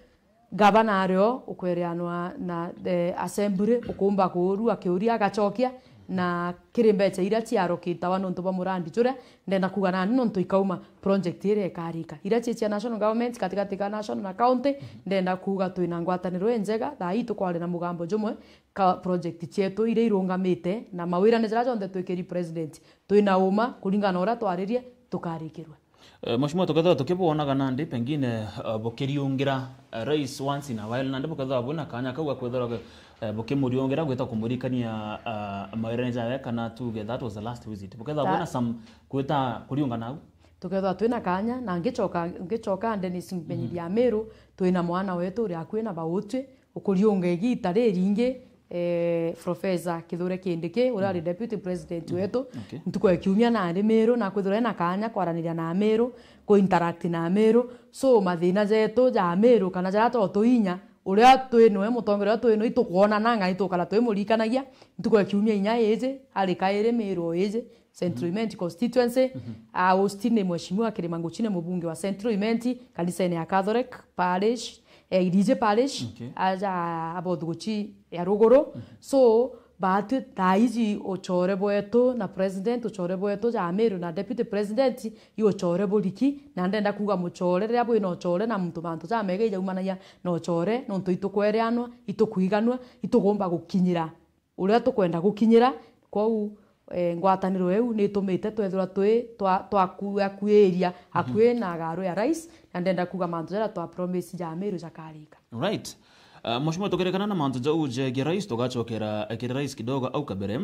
gavana ari o ukwereanwa na, eh, assembly, ukumba kuurua kiuria agachokia, na kiri mbecha iria ciarokitawa nontu bwa murandi juria, ndenda kuga nani nontu ikauma project iria ikarika. Iria cia national government, katigati ka national na county, ndenda kuga twina ngwataniro injega, thaa ii tukwari na mugambo jumwe, ka project cietu iria irungamite, na mawirane jaria jonthe twikiri president, twina uma kuringana na uria twaririe tukarikirua. Eh, Mheshimiwa, tukethirwa tukibwonaga nandi pengine, eh, bukiriungira, eh, rais once in a while, nandi bukethirwa bwina kanya kau ga kwithirwa, eh, bukimuriungira gwita kumurikania, eh, mawirane jawe, kana tuge that was the last visit. Bukethirwa bwina some gwita kuriunga nau? Tukethirwa twina kanya, na ngichoka, ngichoka Dennis, mmenyithia Amiru, twina mwana wetu uria akui na bautwi, ukuriunga igita riringi, eh, Professor Kithure Kindiki, uria ari deputy president wetu. Okay. Ntuku ya kiumia nari Miru, na kwithirwa ena kanya kwaraniria na Miru, ku interact na Miru. So, mathina jetu ja Miru, kana jaria totuinya, uria twinwe, mutongeria uria twinwe, itukwonana, ngai tukara twimurikanagia. Ntuku ya kiumia inya iji, ari kairi Miru o iji, Central Imenti constituency, a host ni Mheshimiwa Kirima Nguchine, mubunge wa Central Imenti, kanisene ya Catholic Parish, eh, Iriji Parish, okay, aja abothuguchi ya ruguru. So, batwi thaa iji uchore bwetu na president, uchore bwetu ja Miru na deputy president, i uchore buriki, na ndenda kuga muchore, riria bwina uchore na muntu mantu jamega ijaumanagia na uchore, nontu itukwereanwa, itukwiganwa, itugomba gukinyira uria tukwenda gukinyira. Kwou, eh, ngwataniro iu ni itumite twethirwa twi twa-, twakuakuiria akui na agaru ya rais, na ndenda kuga mantu jaria twa promise ja Miru jakarika. Right. Uh, Mheshimiwa, tukirikana na mantu jau jegie rais, tugacokera, eh, kiri rais kidogo au kabere.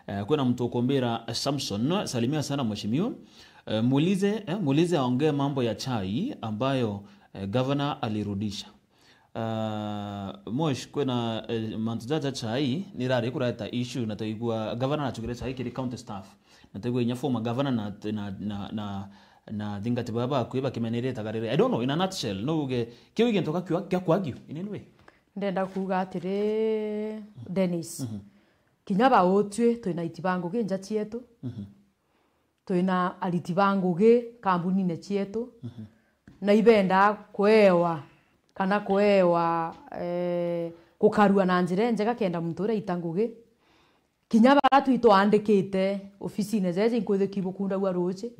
Eh, kwina muntu ukumbira, eh, Samson, salimia sana mheshimiwa. Eh, muulize, eh, muulize aongee mambo ya chai ambayo, eh, governor alirudisha. Ah, Mosh, kwina, eh, mantu jaja chai nirari kureta issue, na twaigua governor nachugire chai kiri county staff. Na twaigua inya former governor na, na, na, na, na thingati baba bakui bakimenirite gariri. I don't know, in a nutshell, no uge kiu gintu gakua-, gakwagiu in any way? Ndenda kuuga atiri, Dennis. Kinya bautwi twina iti ba ngugi nja cietu. Twina ariti ba ngugi kambunine cietu, na ibendaa kuewa kana kuewa, eh, gukarua na njira injega kenda muntu uria aita ngugi. Kinya baria twi twaandikite ofisine jeje inkwithiki bukundagua ruuji,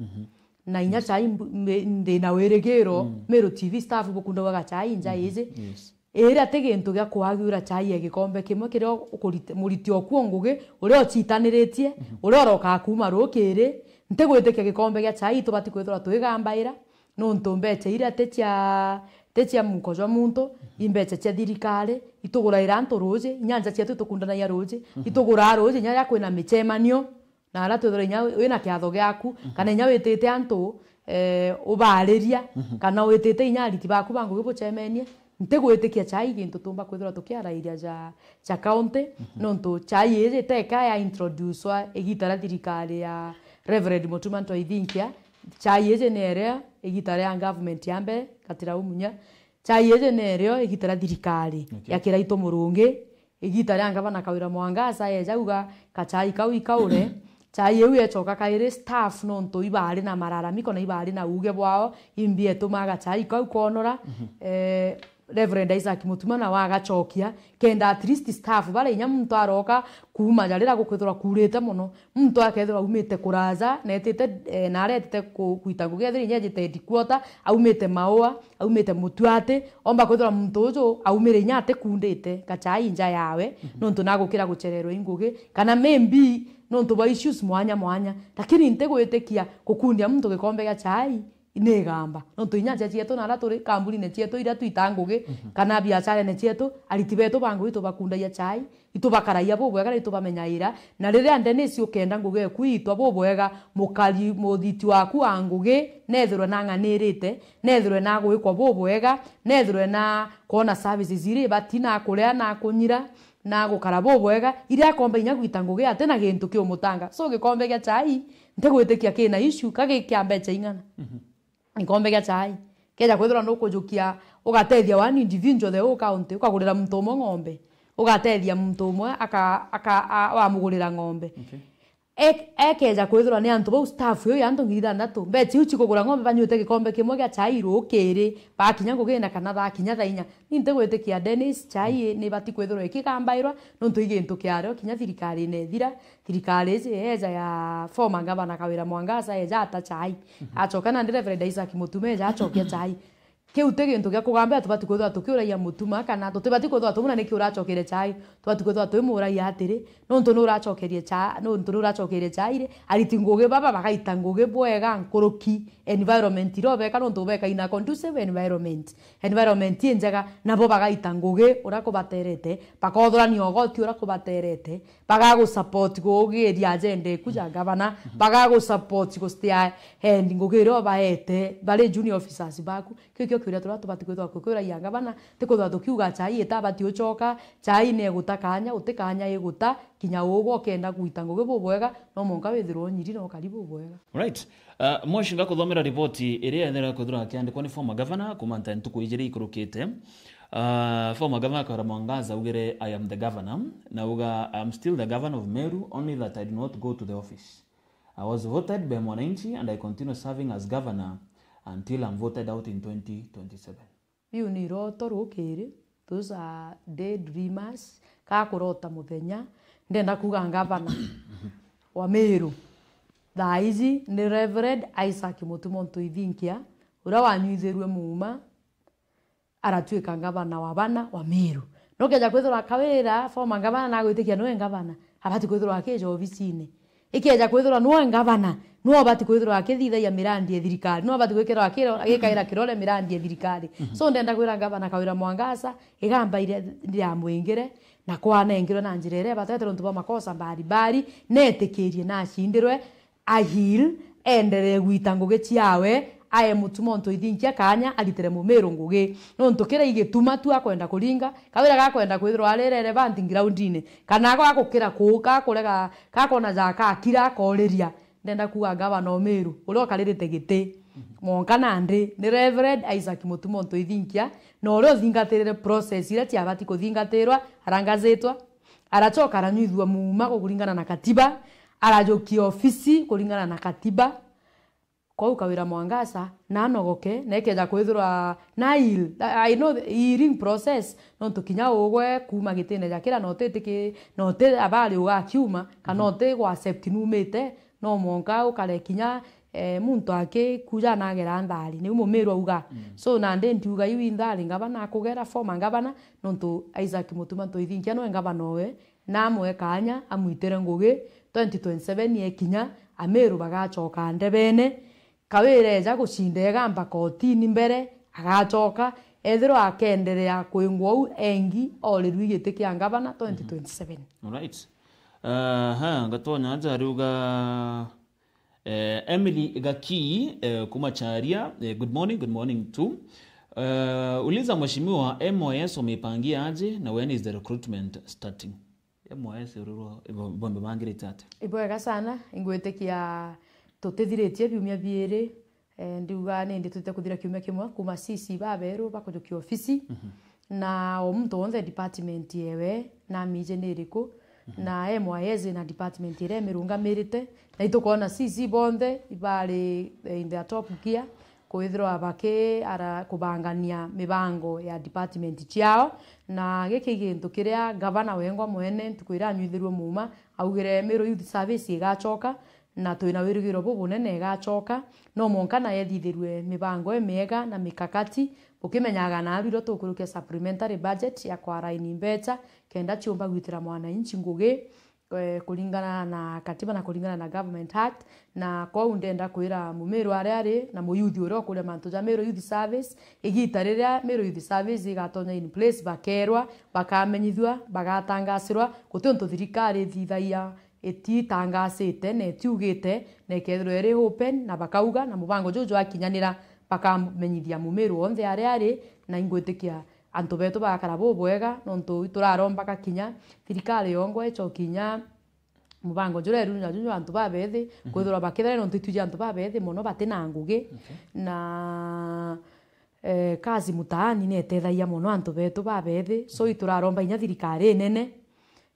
na inya chai mbu-, mbe-, ndina wirigiro, Meru T V staff bukundagua gachai nja iji. Yes. Iria ti gintu gia kuagiura chai ya gikombe kimwe kiria ukurite-, muriti oku o ngugi, uria uchitaniritie, uria urokaa kuuma rukiri, ntigwitikia gikombe gia chai tubati kwithirwa twigambaira, nontu mbecha iria ti cia, ti cia muko jwa muntu, i mbecha cia thirikari, ituguraira antu ruuji, inya nja cietu itukundanagia ruuji, ituguraa ruuji inya riria kwina michemanio, na aria twithirwa inya wina kiatho giaku, kana inya witite antu, eh, ubaariria, kana witite inya ariti baku ba ngugi buchemenie, ntigwitikia chai gintu tumba kwithirwa tukiarairia ja, ja county, nontu chai iji teka ya introducewa igita ria thirikari ya Reverend Mutuma Ntoithinkia, chai iji ni iria igita ria government ya mbere, Gatira Umunya, chai iji ni irio igita ria thirikari ya Kiraitu Murungi, igita ria ngavana Kawira Mwangaza eja auga kachai kau ikaure, chai iu echoka kairi staff nontu ibari na mararamiko na ibari na uuge bwao, imbi etumaa gachai kau konora. Eh, Reverend Isaac Mutuma nawe agacokia, kenda at least staff baria inya muntu aroka kuuma ja riria gukwithirwa kuurite mono, muntu akethirwa aumite kuraja, na etite, eh, na aretite ku-, kuita ngugi, ethira inya ejite headquarter, aumite Maua, aumite Mutuati, omba kwithirwa muntu uju aumire inya atikundite gachai nja yawe, nontu nagukira guchererwa i ngugi, kana maybe nontu bwa issues mwanya mwanya. Lakini ntigwitikia gukundia muntu gikombe gia chai ni igamba. Nontu inya nja cietu na aria turi kambunine cietu iria twita ngugi, kana biacharene cietu, ariti betu ba ngugi itubakundagia chai, itubakaragia bubwega na itubamenyaira. Na riria Dennis ukenda ngugi eku iitwa bubwega, mukari muthiti waku wa ngugi nethirwe nang'anirite, nethirwe na gwikwa bubwega, nethirwe na kwona services iria ibati, na kuria, na kunyira, na gukara bubwega, iria akomba inya gwita ngugi ati na gintu kiumutanga. So gikombe gia chai, ntigwitikia kina issue, ka gi kia mbecha ing'ana. Gikombe gia chai. Keja kwithirwa nukujukia, ugatethia one individual the whole county, ukagurira muntu umwe ng'ombe, ugatethia muntu umwe aka, aka, a, wamugurira ng'ombe. Okay. E-, ekeja kwithirwa ni antu bau, staff iu ya antu ngiri ithanthatu, mbecha iu cikugura ng'ombe, banyuite gikombe kimwe gia chai rukiri, bakinya ngugine kana bakinya thaa inya. Ni ntigwitikia Dennis, chai ni ibati kwithirwa ikigambairwa, nontu i gintu kiario kinya thirikari inethira, thirikari iji eja ya former governor Kawira Mwangaza, eja ata chai. Acoka nandi Reverend Isaac Mutuma eja acokia chai. Kiu ti gintu gia kugambira, tubati kwithirwa tukiuragia Mutuma, kana tutibati kwithirwa tumuna niki uracokeire chai. Tubati kwithirwa twimuragia atiri, nontu nuracokerie cha-, nontu nuracokeire chai ri, ariti ngugi baba bagaita ngugi bwega nkuruki, environment iria ubeka, nontu ubeka in a conducive environment, environment injega, nabo bagaita ngugi uria kubaterete, bakothurania ugoti uria kubaterete, bagagusupport kugiria agenda eku ja gavana, bagagusupport gustay ahead ngugi iria ubaete bari junior officers baku. Kiu kio kiuria turia tubati kwithirwa tukiuragia ngavana, ti kwithirwa tukiuga chai itabati ucoka, chai ni iguta kanya, uti kanya iguta, kinya ugwe ukenda gwita ngugi bubwega, no mwanka withirwe unyiri na ukari bubwega. Right. Uh, Mwoshi, ngakuthomera riboti iria yethira kwithirwa akiandikwa ni former governor kuma nta ntuku ijiri ikurukite. Uh, former governor Kawira Mwangaza augire, "I am the governor." Na auga, "I am still the governor of Meru, only that I do not go to the office. I was voted by mwananchi and I continue serving as governor until I'm voted out in twenty twenty-seven." Biu ni iroto rukiri. Those are daydreamers. Ka kurota muthenya. Ndenda kuuga ngavana wa Meru thaa iji ni Reverend Isaac Mutuma Ntuithinkia, uria wanyuithirue muuma, aratuika ngavana wa bana wa Meru. Nukeja kwithirwa Kawira, former ngavana, nagwitikia niwe ngavana, abati kwithirwa akija obisine. Ikeja kwithirwa niwe ngavana, niwe ubati kwithirwa akithithagia mirandi ya thirikari, niwe ubati gwikirwa akiro-, agikaira kirore mirandi ya thirikari. So ndenda kwira ngavana Kawira Mwangaza, igamba iria riamwingire na kwanengirwe na njira iria ibatete nontu bwa makosa mbarimbari, netikirie na acindirwe, a heal, enderee gwita ngugi ciawe, ae Mutuma Ntuithinkia kanya aritire Mumiru ngugi. Nontu kiria igituma tu akwenda kuringa, Kawira gakwenda kwithirwa ari relevant groundine, kana ako agukira kuu, gakurega, gakona ja kakira, akoriria. Ndenda kuuga ngavana Mumiru, uria ukaririte giti, mwanka nandi, ni Reverend Isaac Mutuma Ntuithinkia, na uria uthingatirire process iria ciabati kuthingatirwa, arangazitwa, aracoka aranyuithua muuma kuringana na katiba, arajukia ofisi kuringana na katiba. Kwou Kawira Mwangaza, na anogoke, na ikeja kwithirwa na heal, I know the healing process, nontu kinya ugwe kuuma gitine ja kira, na utitiki-, na uti abari ugakiuma, kana uti gwa accept numite, no mwanka ukare kinya, eh, muntu akikuja nagera nthari, niu Mumiru auga. So nandi ndiuga iu inthari ngavana akugera, former ngavana, nontu Isaac Mutuma Ntuithinkia nwe ngavana owe, na amwe kanya amwitire ngugi, twenty twenty-seven yekinya, Amiru bagacoka ndebene, Kawira eja gucinda egamba kotini mbere, agacoka, ethirwa akenderea kwingwa uu engi, orirwe giti kia ngavana twenty twenty-seven. Alright. Aha, ngatonya aja ariuga, eh, Emily Gaki, eh, kuma Charia, eh, good morning, good morning too. Eh, uliza mheshimiwa, M O S wameipangia aje na when is the recruitment starting? M O S ururwo, ibo-, bombe bangirite atia? Ibwega sana, ingwitikia tutithiritie biumia biiri, eh, ndiuga nindi tutite kuthira kiumia kimwe kuma C C baberu bakujukia ofisi. Na o muntu wonthe department yewe, na mije ni iriku, na M Y S na department iria imirungamirite, na itukwona C C bonthe ibari, eh, in their top gear, kwithirwa baki ara-, kubangania mibango ya department ciao, na giki gintu kiria gavana wengwa mwene ntuku iria anyuithirue muuma augire Meru Youth Service igacoka, na twina wirigiro bubunene igacoka, no mwanka na yethithirue mibango imiega na mikakati, bukimenyaga na arwiro tukurukia supplementary budget ya kwaraini mbecha, kenda ciumba gwitira mwananchi ngugi, eh, kuringana na katiba na kuringana na Government Act, na kwou ndenda kwira mumiru aria ari na muyuthi uria ukuria mantu ja Meru Youth Service, igita riria Meru Youth Service igatonya in place, bakerwa, bakamenyithua, bagatangasirwa, guti untu thirikari ithithagia ititangasite na itiugite na ikethirwa iri open na bakauga na mubango juu jwakinyanira bakamenyithia mumiru wonthe aria ari, na ingwitikia antu betu bagakara bubwega nontu ituraromba gakinya thirikari yongwa icokinya mubango juria iru na juju antu babethi kwithirwa bakithera nontu itwiji antu babethi mono batina ngugi. Okay. Na eh, kazi mtaani ni itethagia mono antu betu babethi, so ituraromba inya thirikari inene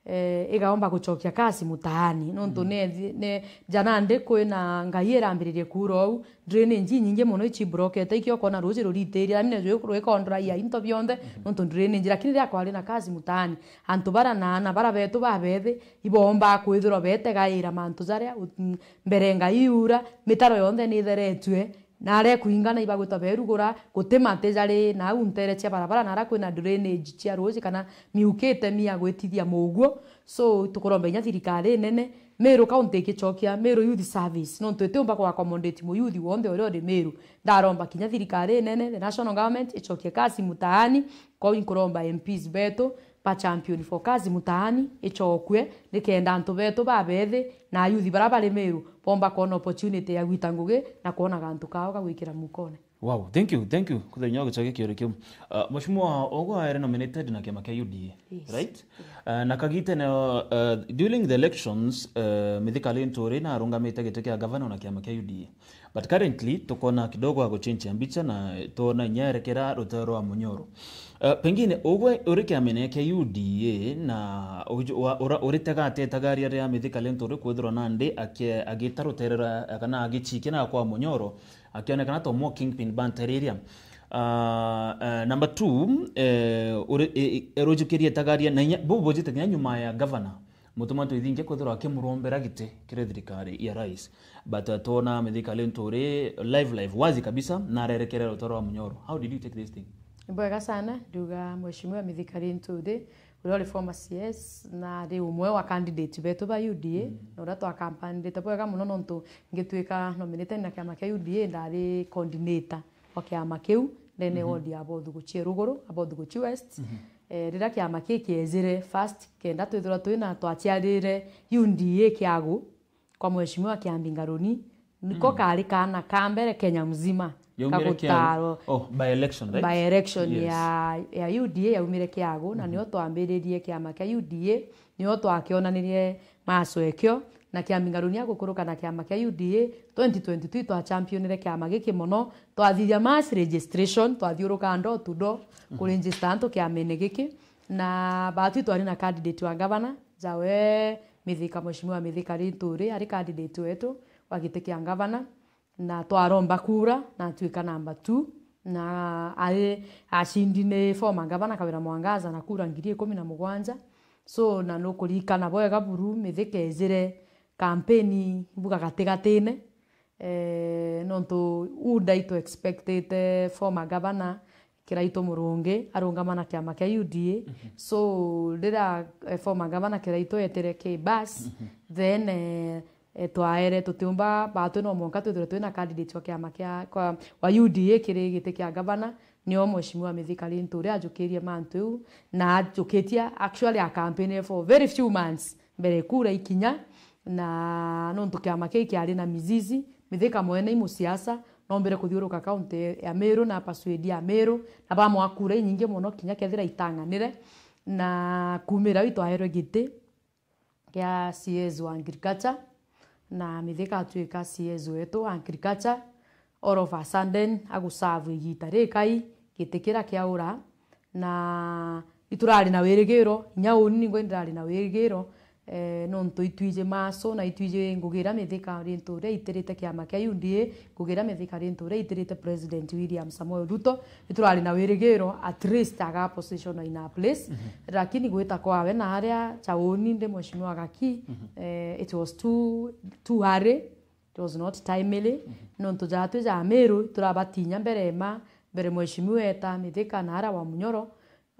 eh, igaomba gucokia kazi mtaani nontu ne, ne, ja nandi kwina ngai irambiririe kuura ou, drainage inyingi mono ichibrokete, ikio ukona ruuji ruritiria, amine rwikondora ia into bionthe nontu drainage, lakini riria kwari na kazi mtaani, antu bara na ana bara betu babethi iboomba kwithirwa betegaira mantu jaria u-, mbere ngai iura, mitaro yonthe ni itheretue, na aria ikuingana ibagwita berugura, guti mati jari na au ntere cia barabara, na aria kwina drainage cia ruuji kana miukite mia gwitithia muguo. So tukuromba inya thirikari inene, Meru County ikicokia Meru Youth Service, nontu itiumba ku accommodate muyuthi wonthe uria uri Meru. Ndaromba kinya thirikari inene, the national government, icokie kazi mtaani. Kwou inkuromba M Ps betu ba champion for kazi mtaani icokue, nikenda antu betu babethi na ayuthi bara bari Meru bomba kwona opportunity ya gwita ngugi na kwona gantu kao ga gwikira mukone. Wow, thank you, thank you. Kuthenya wa gucokia kiuria kiu. Uh, Mheshimiwa Ogwa aere nominated na kiama kia U D A, yes, right? Uh, na kagitene, uh, during the elections, uh, Mithika Linturi na arungamite giti kia gavana na kiama kia U D A. But currently, tukona kidogo aguchenjia mbicha na twona inya erekera rutero rwa Munyoro. Uh, pengine, ugwe uri kiamene kia U D A na uju-, wa-, ura-, uritegate itagaria ria Mithika Linturi kwithirwa nandi akie-, agita rutere rwa, kana agichikia na kwa Munyoro, akionekana to more kingpin banteriria. Uh, uh, number two, eh, uri-, e-, e-, erujukirie itagaria na inya, bu bujite kinya nyuma ya governor. Mutuma Twithingia kwithirwa akimurombera giti kiri thirikari ya rais. But, uh, twona Mithika Linturi live, live, wazi kabisa, na arerekere rutaro rwa Munyoro. How did you take this thing? Ni bwega sana, ndiuga Mheshimiwa Mithika Linturi, uria uri former C S, na ari umwe wa candidate betu ba U D A, mm, na uria twakampanirite bwega muno nontu ngituika nominated na kiama kia U D A, ndari coordinator wa kiama kiu ndene, mhm, ward ya Bothuguchi Ruguru, Bothuguchi West. Mhm. Eh, riria kiama kii kiejire first, kenda twithirwa twina twaciarire U D A Kiagu kwa Mheshimiwa Kiambi Ngaruni, niko, mm, kari kana ka mbere Kenya mzima. Yaumire Kiagu. Kagutarwo. Oh, by election, right? By election, yes, ya, ya U D A yaumire Kiagu, na, mhm, nio twambiririe kiama kia U D A, nio twakionanirie macwekio, na Kiambi Ngaruni agukuruka na kiama kia U D A, twenty twenty-two twachampionire kiama giki mono, twathithia mass registration, twathiuruka door to door, mhm, kuregister antu kiamene giki, na batwi twari na candidate wa gavana, jawe Mithika, Mheshimiwa Mithika Linturi, ari candidate wetu wa giti kia gavana, na twaromba kura, na atwika number two, na ari acindi ni former gavana Kawira Mwangaza na kura ngiri ikumi na mugwanja. So, na nukuririkana bwega buru, Mithika ejire kampeni mbuga gatigatine, eh, nontu u ndaitu expectite former gavana Kiraitu Murungi arungama na kiama kia U D A. Mhm. So, riria, eh, former gavana Kiraitu etire ki bus, mhm, then, eh, eh, twaere tutiumba batwi no mwanka twithirwe twina candidate wa kiama kia, kwa, wa U D A kiri giti kia gavana, nio Mheshimiwa Mithika Linturi ajukirie mantu iu, na ajukitie actually a campaign for very few months mbere kura ikinya, na nontu kiama kii kiari na mizizi, Mithika mwene i musiasa, nombire kuthiuruka kaunti ya Meru na persuade Ameru, na bamwa kura inyingi mono kinya kethira itang'anire, na kumira au itwaerwe giti kia C S wa agriculture, na Mithika atwika C S wetu wa agriculture, all of a sudden aguserve igita rikai, giti kira kiaura, na iturari na wirigiro, inya uni ningwa indirari na wirigiro, Eh, nontu itwiji maso na itwiji ngugi iria Mithika Linturi aitirite kiama kia U D A, ngugi iria Mithika Linturi aitirite President William Samoei Ruto, iturari na wirigiro at least aga position in a place. Lakini gwita kwawe na aria chauni ndi Mheshimiwa Gaki, eh, it was too, too hurry, it was not timely. Nontu jatwi ja Meru turabatinya mbere ma mbere Mheshimiwa eta Mithika na ara wa Munyoro,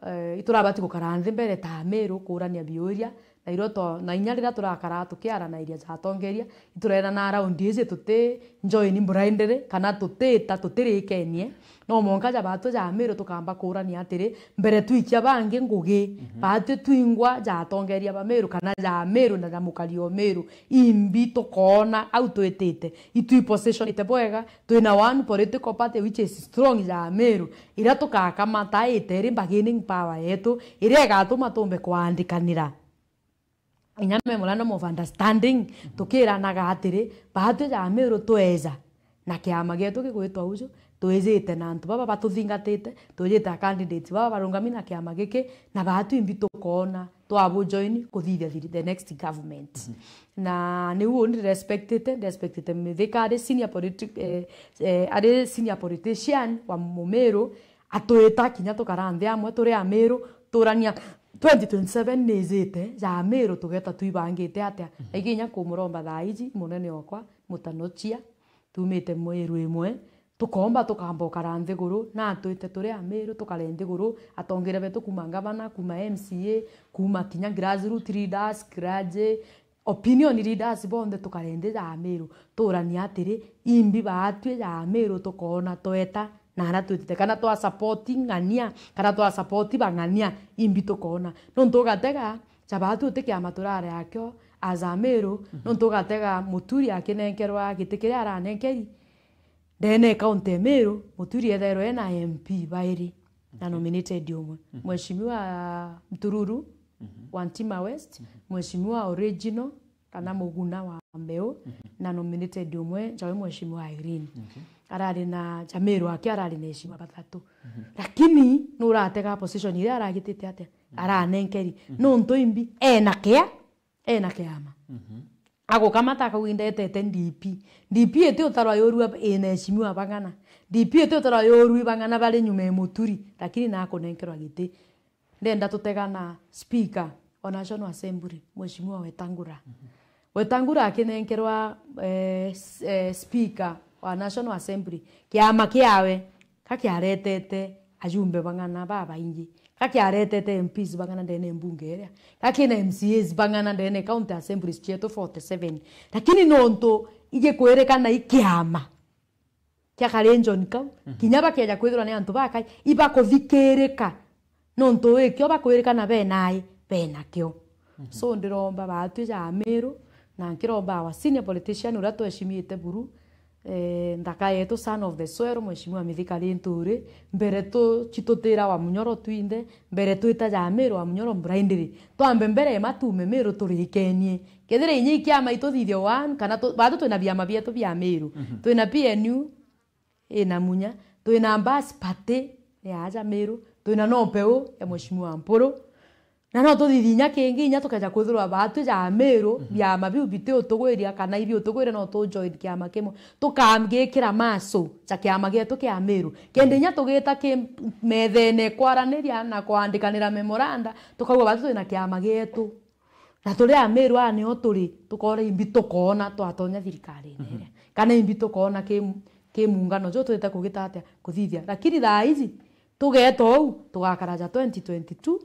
eh, iturabati gukara nthi mbere ta Ameru kuurania biuria, na irio to-, na inya riria turakara tukiaranairia ja atongeria, iturerana raundi iji tuti join blindly, kana tutita, tutirikenie. No mwanka ja batu ja Ameru tukamba kuurania atiri, mbere twikia bangi ngugi, batu twingwa ja atongeria ba Meru, kana ja Ameru na ja mukari o Meru, imbi tukoona au twitite, itwi positionite bwega, twina one political party which is strong ya Meru, iria tugakamata ite iri bargaining power yetu, iria igatuma tumbe kwaandikanira. Inya memorandum of understanding, tukiranaga atiri, baatwi ja Meru tweja na kiama gietu gigwitwa uju, twijite na antu baba batuthingatite, twijite a candidates baba barungami na kiama giki, na baatwi imbi tukoona twabu join kuthithia thiri-, the next government. Na niu uu ndi respectite, ndi respectite Mithika ari senior politi-, eh, eh, ari senior politician wa Mumiru, atwita kinya tukara nthi amwe turi Amiru, turania twenty twenty-seven nijite, ja Amiru tugeta twibangite atia. Na ingi inya kumuromba thaa iji, munene okwa, mutanochia, tumite Mwiru imwe, tukomba tukamba ukara nthiguru, na atwite turi Amiru, tukare nthiguru, atongeria betu kuma ngavana, kuma M C A, kuma kinya grassroot leaders, clergy, opinion leaders bonthe tukare nthi ja Amiru, tuuranie atiri, imbi baatwi ja Amiru tukoona tweta na aria twitite, kana twa support ng'ania, kana twa support bang'ania, imbi tukoona. Nontu ugatega, ja baatwi uti kiama turari akio as Amiru, nontu ugatega Muturi akinenkerwa giti kiria aranenkeri, ndene ya county ya Meru, Muturi ethairwe ena M P bairi na nominated umwe. Mheshimiwa Mtururu wa Ntima West, Mheshimiwa Original kana Muguna wa Mbeu, na nominated umwe, njawe Mheshimiwa Irene. Arari na ja Meru aki arari na eshima bathatu. Lakini nuratega position iria aragitite atia? Aranenkeri. Nontu imbi? Ena kia ena kiama. Agukamata akauga, "Indetete D P." D P iti utarwa yorua ina eshimiwa bang'ana. D P iti utarwa yorua bang'ana bari nyuma ya Muturi, lakini nakunenkerwa giti. Ndenda tutega na speaker wa National Assembly, Mheshimiwa Wetangula. Wetangula akinenkerwa, eh, s-, eh, speaker wa National Assembly, kiama kiawe, ka kiaretete ajumbe bang'ana babaingi, ka kiaretete M Ps bang'ana ndene ya mbunge iria, ka kina M C As bang'ana ndene ya county assemblies cietu forty-seven. Lakini nontu igikwirikana i kiama kia ka region kau, kinya bakeja kwithirwa ni antu bakai, ibakuthikirika, nontu wikio bakwirikana benai benakio. So ndiromba baatwi ja Amiru, na nkiromba our senior politician uria tweshimite buru, eh, nthaka yetu, son of the soil, Mheshimiwa Mithika Linturi, mbere tu-, chitutira wa Munyoro twinthe, mbere twita ja Meru wa Munyoro blindly. Twambe mbere ema tuume Meru turikenie. Kethira inya ikiama ituthithia one, kana tu-, baatwi twina biama bietu bia Meru. Twina P N U, ina Munya. Twina Mbas Party, ya aja Meru. Twina Nopeu, ya Mheshimiwa Mpuru. Na no tuthithia inya kingi, inya tukeja kwithirwa baatwi ja Meru, biama biu biti utugwiria, kana ibi utugwiria no tu join kiama kimwe. Tukagikira maso ja kiama gietu kia Meru. Kenda inya tugita ki methene kwaraniria na kwandikanira memoranda, tukauga baatwi twina kiama gietu. Na turi Amiru aa nio turi, tukora imbi tukoona twatonya thirikarine iria. Kana imbi tukoona ki, ki muungano jo twite kugita atia kuthithia. Lakini thaa iji, tugeta uu, tugakara ja twenty twenty-two,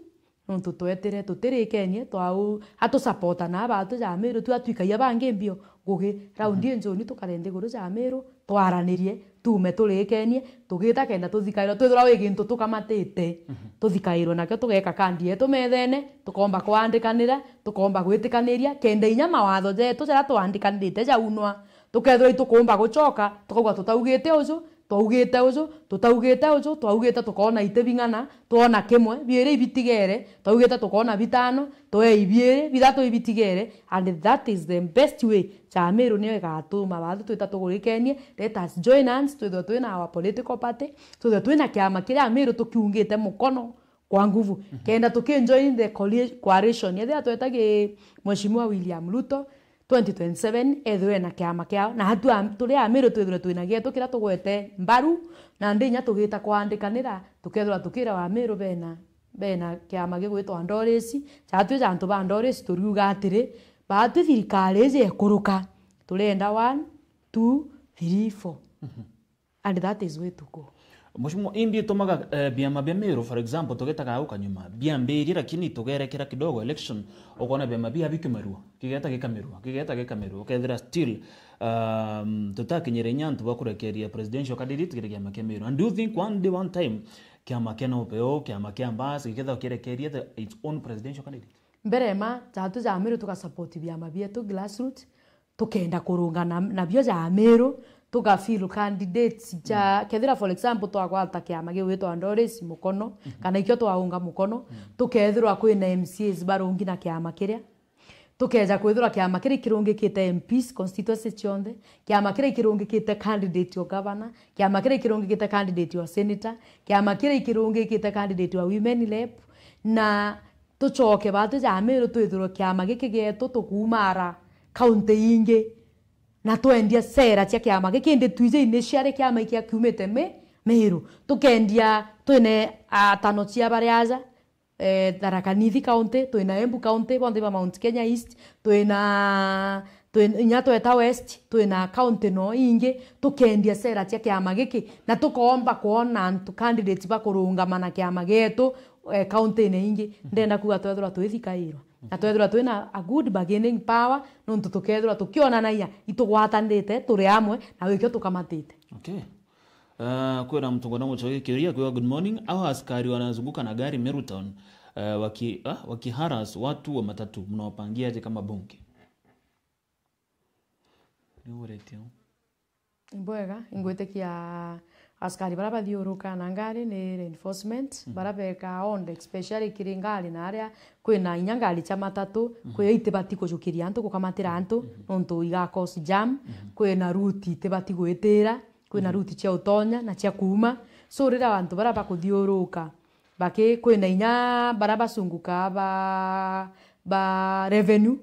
nontu twetire tutirikenie, twau, atusapota na baatwi ja Amiru, tu atwikagia bangi mbio ngugi. Raundi injuni tukare nthiguru ja Amiru, twaranirie, tuume turikenie, tugita kenda tuthikairwa, twithirwa wi gintu tukamatite, tuthikairwe nakio, tugeka kandi yetu methene, tukomba kwandikanira, tukomba gwitikaniria, kenda inya mawatho jetu jaria twandikanirite jaunwa, tukethirwa itukumba gucoka, tukauga tutaugite uju, twaugite uju, tutaugite uju, twaugite tukoona iti bing'ana, twona kimwe, biiri ibitigere, twaugite tukoona bitano, twee ibiiri, bithatu ibitigere, and that is the best way. Ja Amiru niyo igatuma baatwi twita tugurikenie, let us join hands, twithwe twina our political party, twithwe twina kiama kiria Amiru tukiungite mukono, kwa nguvu. Mhm. Kenda tuki join the coali-, coalition. Ethira tweta ki Mheshimiwa William Ruto, twenty twenty-seven ethirwe na kiama kiao, na hatu am-, turi Amiru twithirwe twina gietu kiria tugwete mbaru, na ndi inya tugita kwandikanira, tukethirwa tukira wa Amiru bena, bena kiama gigwitwa Ndorisi, jatwi ja antu ba Ndorisi turiuga atiri, batwi thirikari iji ekuruka, turenda one, two, three, four. Mhm. And that is way to go. Mheshimiwa, imbi itumaga, eh, biama bia Meru, for example, tugetaga au kanyuma, biambirie, lakini tugerekera kidogo election, ukona biama bia bikimerua, kigeta gikamerua, kigeta gikamerua, ukethira still, um, tutakinyire inya antu bakurekeria presidential candidate kiri kiama kia Meru. And do you think one day, one time, kiama kia Nobeo, kiama kia Mbas, gikethirwa kirekeria the, its own presidential candidate? Mbere ma, jatu ja Meru tugasupport biama bietu grassroots, tukenda kurungana nabio ja Meru, tuga fill candidates ja, kethira, for example, twagwata kiama gigwitwa Ndorisi mukono, kana ikio twaunga mukono, tukethirwa kwina M C As barungi na kiama kiria, tukeja kwithirwa kiama kiria kirungikite M Ps constituency cionthe, kiama kiria kirungikite candidate o governor, kiama kiria kirungikite candidate o senator, kiama kiria kirungikite candidate o women rep, na tucoke batwi ja Meru twithirwe kiama giki gietu tukuumara kaunti ingi, na twendia sera cia kiama giki, indi twije initially kiama giki kiumite Mi-, Meru. Tukendia twine atano cia baria aja, eh, Tharaka Nithi County, twina Embu County, bonthe ba Mount Kenya East, twina, twina, inya tweta West, twina county no ingi, tukendia sera cia kiama giki, na tukoomba kwona antu candidate bakurungama na kiama gietu, eh, county-ini ingi. Ndenda kuuga twethirwa twithikairwa. Na twethirwa twina a good bargaining power, nontu tukethirwa tukionanagia itugwatanite, turi amwe, na wikio tukamatite. Okay. Uh, kwina mtu ngwenda mucokie kiuria, akiuga, "Good morning. Hao askari wanazunguka na gari Meru Town, uh, waki-, ah, wakiharass watu wa matatu, mnawapangia aje kama bunge?" Ni uretio. Imbwega, ingwitikia askari baria bathiuruka na ngari ni reinforcement, baria beka onde, especially kiri ngari na aria kwina inya ngari cia matatu, kwio itibati kujukiria antu, gukamatira antu, nontu iga cause jam, kwina route itibati gwitira, kwina route cia utonya na cia kuuma. So, riria antu baria bakuthiuruka, baki-, kwina inya baria bacunguka ba, ba revenue,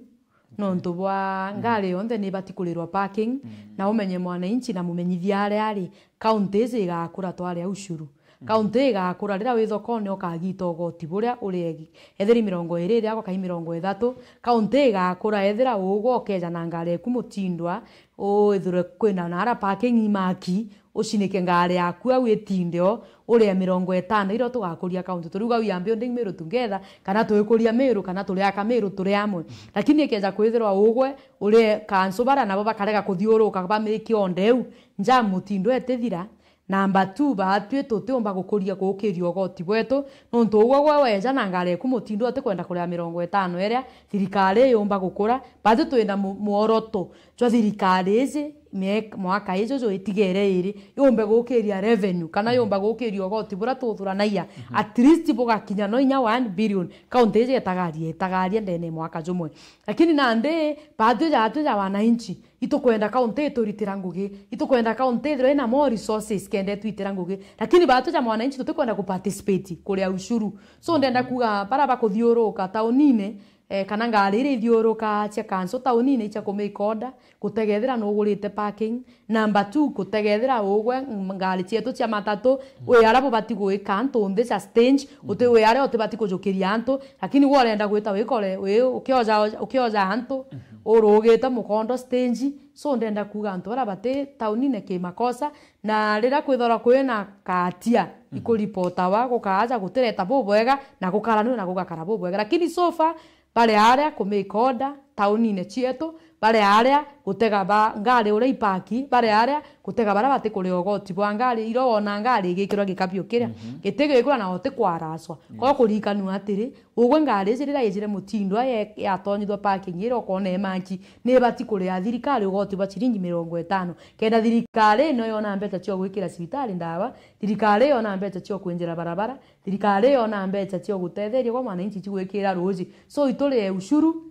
nontu bwa ngari yonthe ni ibati kurirwa parking, na umenye mwananchi na mumenyithia aria ari, county iji igakura twaria ushuru. County igakura riria wi thokone ukagita ugoti buria uri egi-, ethiri mirongo iri iriagwa kai mirongo ithatu, county igakura ethira ugwe ukeja na ngari eku mutindwa, withirwe kwina nara parking imaki, ucinike ngari yaku au itinde o, urie mirongo itano iria tugakuria county. Turiuga we are building Meru together, kana twikuria Meru, kana turiaka Meru turi amwe. Lakini ikeja kwithirwa ugwe, urie kansu baria nabo bakarega kuthiuruka bamiki onde eu, nja mutindo itithira, namba two, batwi tutiumba gukuria gukiria ugoti bwetu, nontu ugwe gwe weja na ngari eku mutindo utikwenda kuria mirongo itano iria thirikari iyumba gukura, batwi twina mu-, mworoto jwa thirikari iji, mie-, mwaka iji juitigere iri, yumbe gukiria revenue, kana yumba gukiria ugoti buria tuthuranagia, at least bugakinya no inya one billion, county iji itagaria, itagaria ndene ya mwaka jumwe. Lakini nandi, batwi jatwi ja wananchi, itukwenda county ituritira ngugi, itukwenda county ithirwe ina more resources kenda itwitira ngugi. Lakini batwi ja mwananchi tutikwenda ku participate kuria ushuru. So, ndenda kuga baria bakuthiuruka taunine, eh, kana ngari iria ithiuruka cia kanso taunine icia ku make order, gutega ethira nugurite parking. Number two, gutega ethira ugwe, mm, ngari cietu cia matatu, wi aria bubati gwika antu nthi cia stage, uti wi aria utibati kujukiria antu, lakini gwe urenda gwita wikore wi ukioja, ukioja antu, urugite mukondo stage. So, ndenda kuga antu baria bati taunine ki makosa, na riria kwithirwa kwina katia, ikuripotawa, gukaaja gutireta bubwega, na gukaranua na gugakara bubwega. Lakini so far, bari aria ku make order taunine cietu, bari aria gutega ba ngari uria ipaki, bari aria gutega baria bati kuria ugoti bwa ngari, iria wona ngari igikirwa gikabio kiria, gitigikirwa na uti kwaraswa. Kwou kurikanua atiri, ugwe ngari iji riria ijire mutindo ye-, yatonyithwa parking iria ukona imanki, ni ibati kuria thirikari ugoti bwa ciringi mirongo itano. Kenda thirikari ino yona mbeca cia gwikira cibitari ndawa, thirikari yona mbeca cia kwinjira barabara, thirikari yona mbeca cia gutetheria gwa mwananchi cigwikira ruuji. So, iturie ushuru,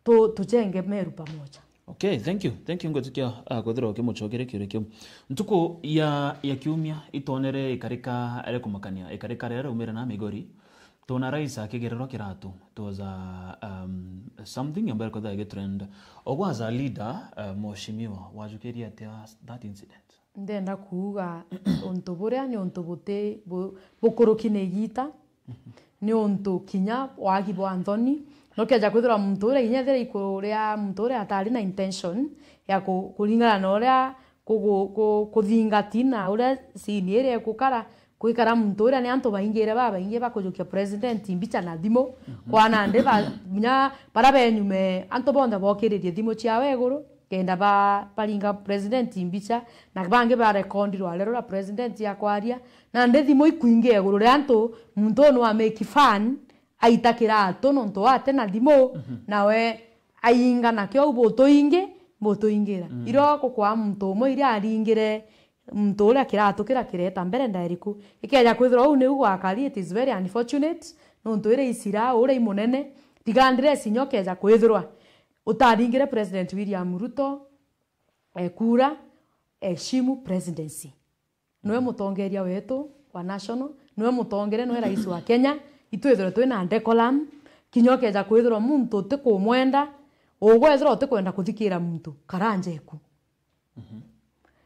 tu-, tujenge Meru pamoja. Okay, thank you. Thank you, ngwitikia, ah, kwithirwa ukimucokeria kiuria kiu. Ntuku ya, ya kiumia itonere ikarika ria kumakania, ikarika riria raumire na Migori, Tuna rais akigererwa kiratu. It was a, um, something ambayo ilikuwa ikitrend. Ogwo as a leader, uh, mheshimiwa, wajukiria atia that incident? Ndenda kuuga untu buria ni untu buti bu-, bukuruki ni igita, ni untu kinya wagi bwa nthoni. No keja kwithirwa muntu uria kinya ethira ikuria muntu uria atari na intention ya ku-, kuringana na uria kugu-, ku-, kuthingati na uria scene iria ikukara, kwikara muntu uria ni antu baingire babaingi bakujukia president mbicha na thimu. Kwa nandi ba-, kinya baria benyume antu bonthe bokiririe thimu ciao iguru, kenda ba-, baringa president mbicha, na bangi barekondi rware ruria president akwaria, nandi thimu ikwingia iguru ria antu, muntu uu no amake fun, aita kiratu nontu ate na thimu, nawe ainga nakio au butuingi, butuingira. Iro gukwa muntu umwe iria aringire muntu uria kiratu kiria kireta mbere ndairiku. Ikeja kwithirwa uu niu gwakari, it is very unfortunate, nontu iria isira uria imunene, regardless inya ukeja kwithirwa utaringire President William Ruto, eh, kura, heshimu presidency. Niwe mutongeria wetu wa national, niwe mutongeria, niwe rais wa Kenya, itwithirwe twina decorum, kinya ukeja kwithirwa muntu utikumwenda, ugwe ethirwa utikwenda kuthikira muntu, kara nja eku.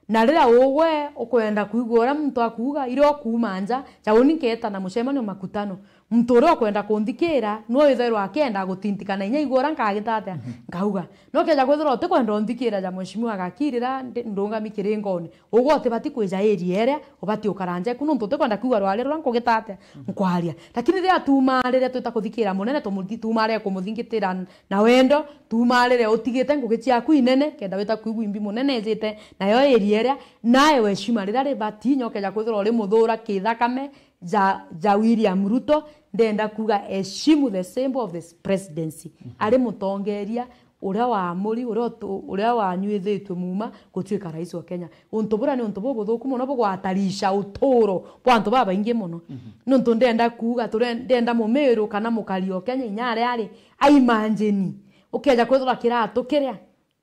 Na riria ugwe ukwenda kwigua uria muntu akuuga, iria ukuuma nja, ja uni nkeeta na mucemanio makutano. Muntu uria ukwenda kunthikira, niwe withairwa akienda gutintikana inya igua uria nkagita atia, nkauga. No keja kwithirwa utikwenda unthikira ja mheshimiwa Gakiri riria ndi-, ndungami kiringoni, ugwe utibati kwija area iria, ubati ukara nja eku, nontu utikwenda kwigua rwari ruria nkugita atia, nkwaria. Lakini riria tuumarire twita kuthikira munene, tumuthi-, tuumarire kumuthingitira na wendo, tuumarire utigite ngugi ciaku inene, kenda wita kwigua imbi munene ejite nayo area iria, nae weshima riria ribati, inya ukeja kwithirwa uri muthura kithakame ja, ja William Ruto, ndenda kuuga heshimu the symbol of the presidency. Ari mutongeria uria waamuri, uria utu-, uria wanyuithitue muuma gutuika rais wa Kenya. Untu buria ni untu bubuthuku mono, bugwatarisha uturo bwa antu babaingi mono. Nontu ndenda kuuga, ture-, ndenda mumiru kana mukari o Kenya inya aria ari, aimanjini. Ukeja kwithirwa kiratu kiria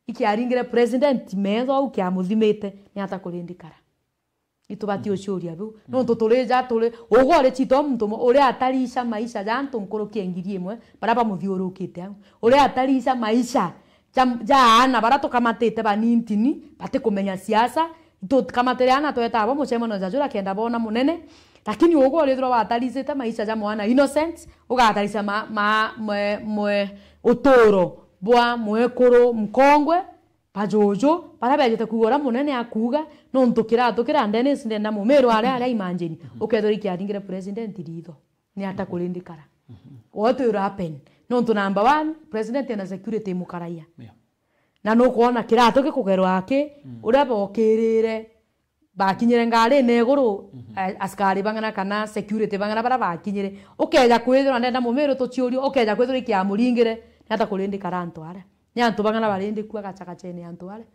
ikiaringire president metho au kiamuthimite, ni ata kurindikara? Itubati uciuria biu. Nontu turi ja, turi, ugwe uri cito muntu mo-, uria atarica maisha ja antu nkuruki ya ngiri imwe, baria bamuthiurukite au. Uria atarica maisha ja, ja aana baria tukamatite banintini, batikumenya siasa, tukamatire aana tweta abo mucemanio ja jura kenda boona munene, lakini ugwe urithirwa wataricite maisha ja mwana innocent, ugatarica ma, ma, mwe, mwe, uturo bwa mwekuru mkongwe, bajuju, baria bejite kuuga uria munene akuuga, nontu kiratu kiria Dennis ndenda mumiru aria, aria imagine, ukethirwa ikiaringire president ritho. Ni ata kurindikara? What will happen? Nontu number one, president ena security imukaraia. Yeah. Na nukwona kiratu gikugerwa aki, uria bokirire, bakinyire ngarine iguru, a-, askari bang'ana kana security bang'ana baria bakinyire. Ukeja kwithirwa ndenda mumiru tuciurio, ukeja kwithirwa ikiamuringire, ni ata kurindikara antu aria? Ni antu bang'ana barindikua gacagacene antu aria.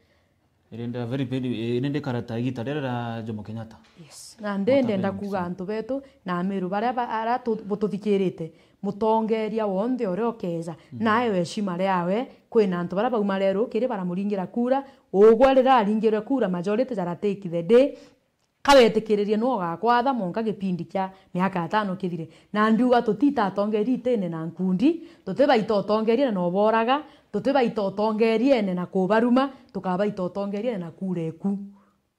Irinde very, very, irinde karata igita riria ria Jomo Kenyatta. Yes. Na ndi ndenda kuuga antu betu na amiru baria ba-, aria tu-, bututhikirite, mutongeria wonthe uria ukeja, nae weshima riawe, kwina antu baria bauma rerukiri baramuringira kura, ugwe riria aringirwe kura, majority jara take the day, kawetikiririe nwe ugakwatha monka gipindi kia miaka itano kithire. Na ndiuga tutita atongeria itine na nkundi, tutibaita utongeria na noboraga, tutibaita utongeriene na kubaruma, tukabaita utongeriene na kura eku.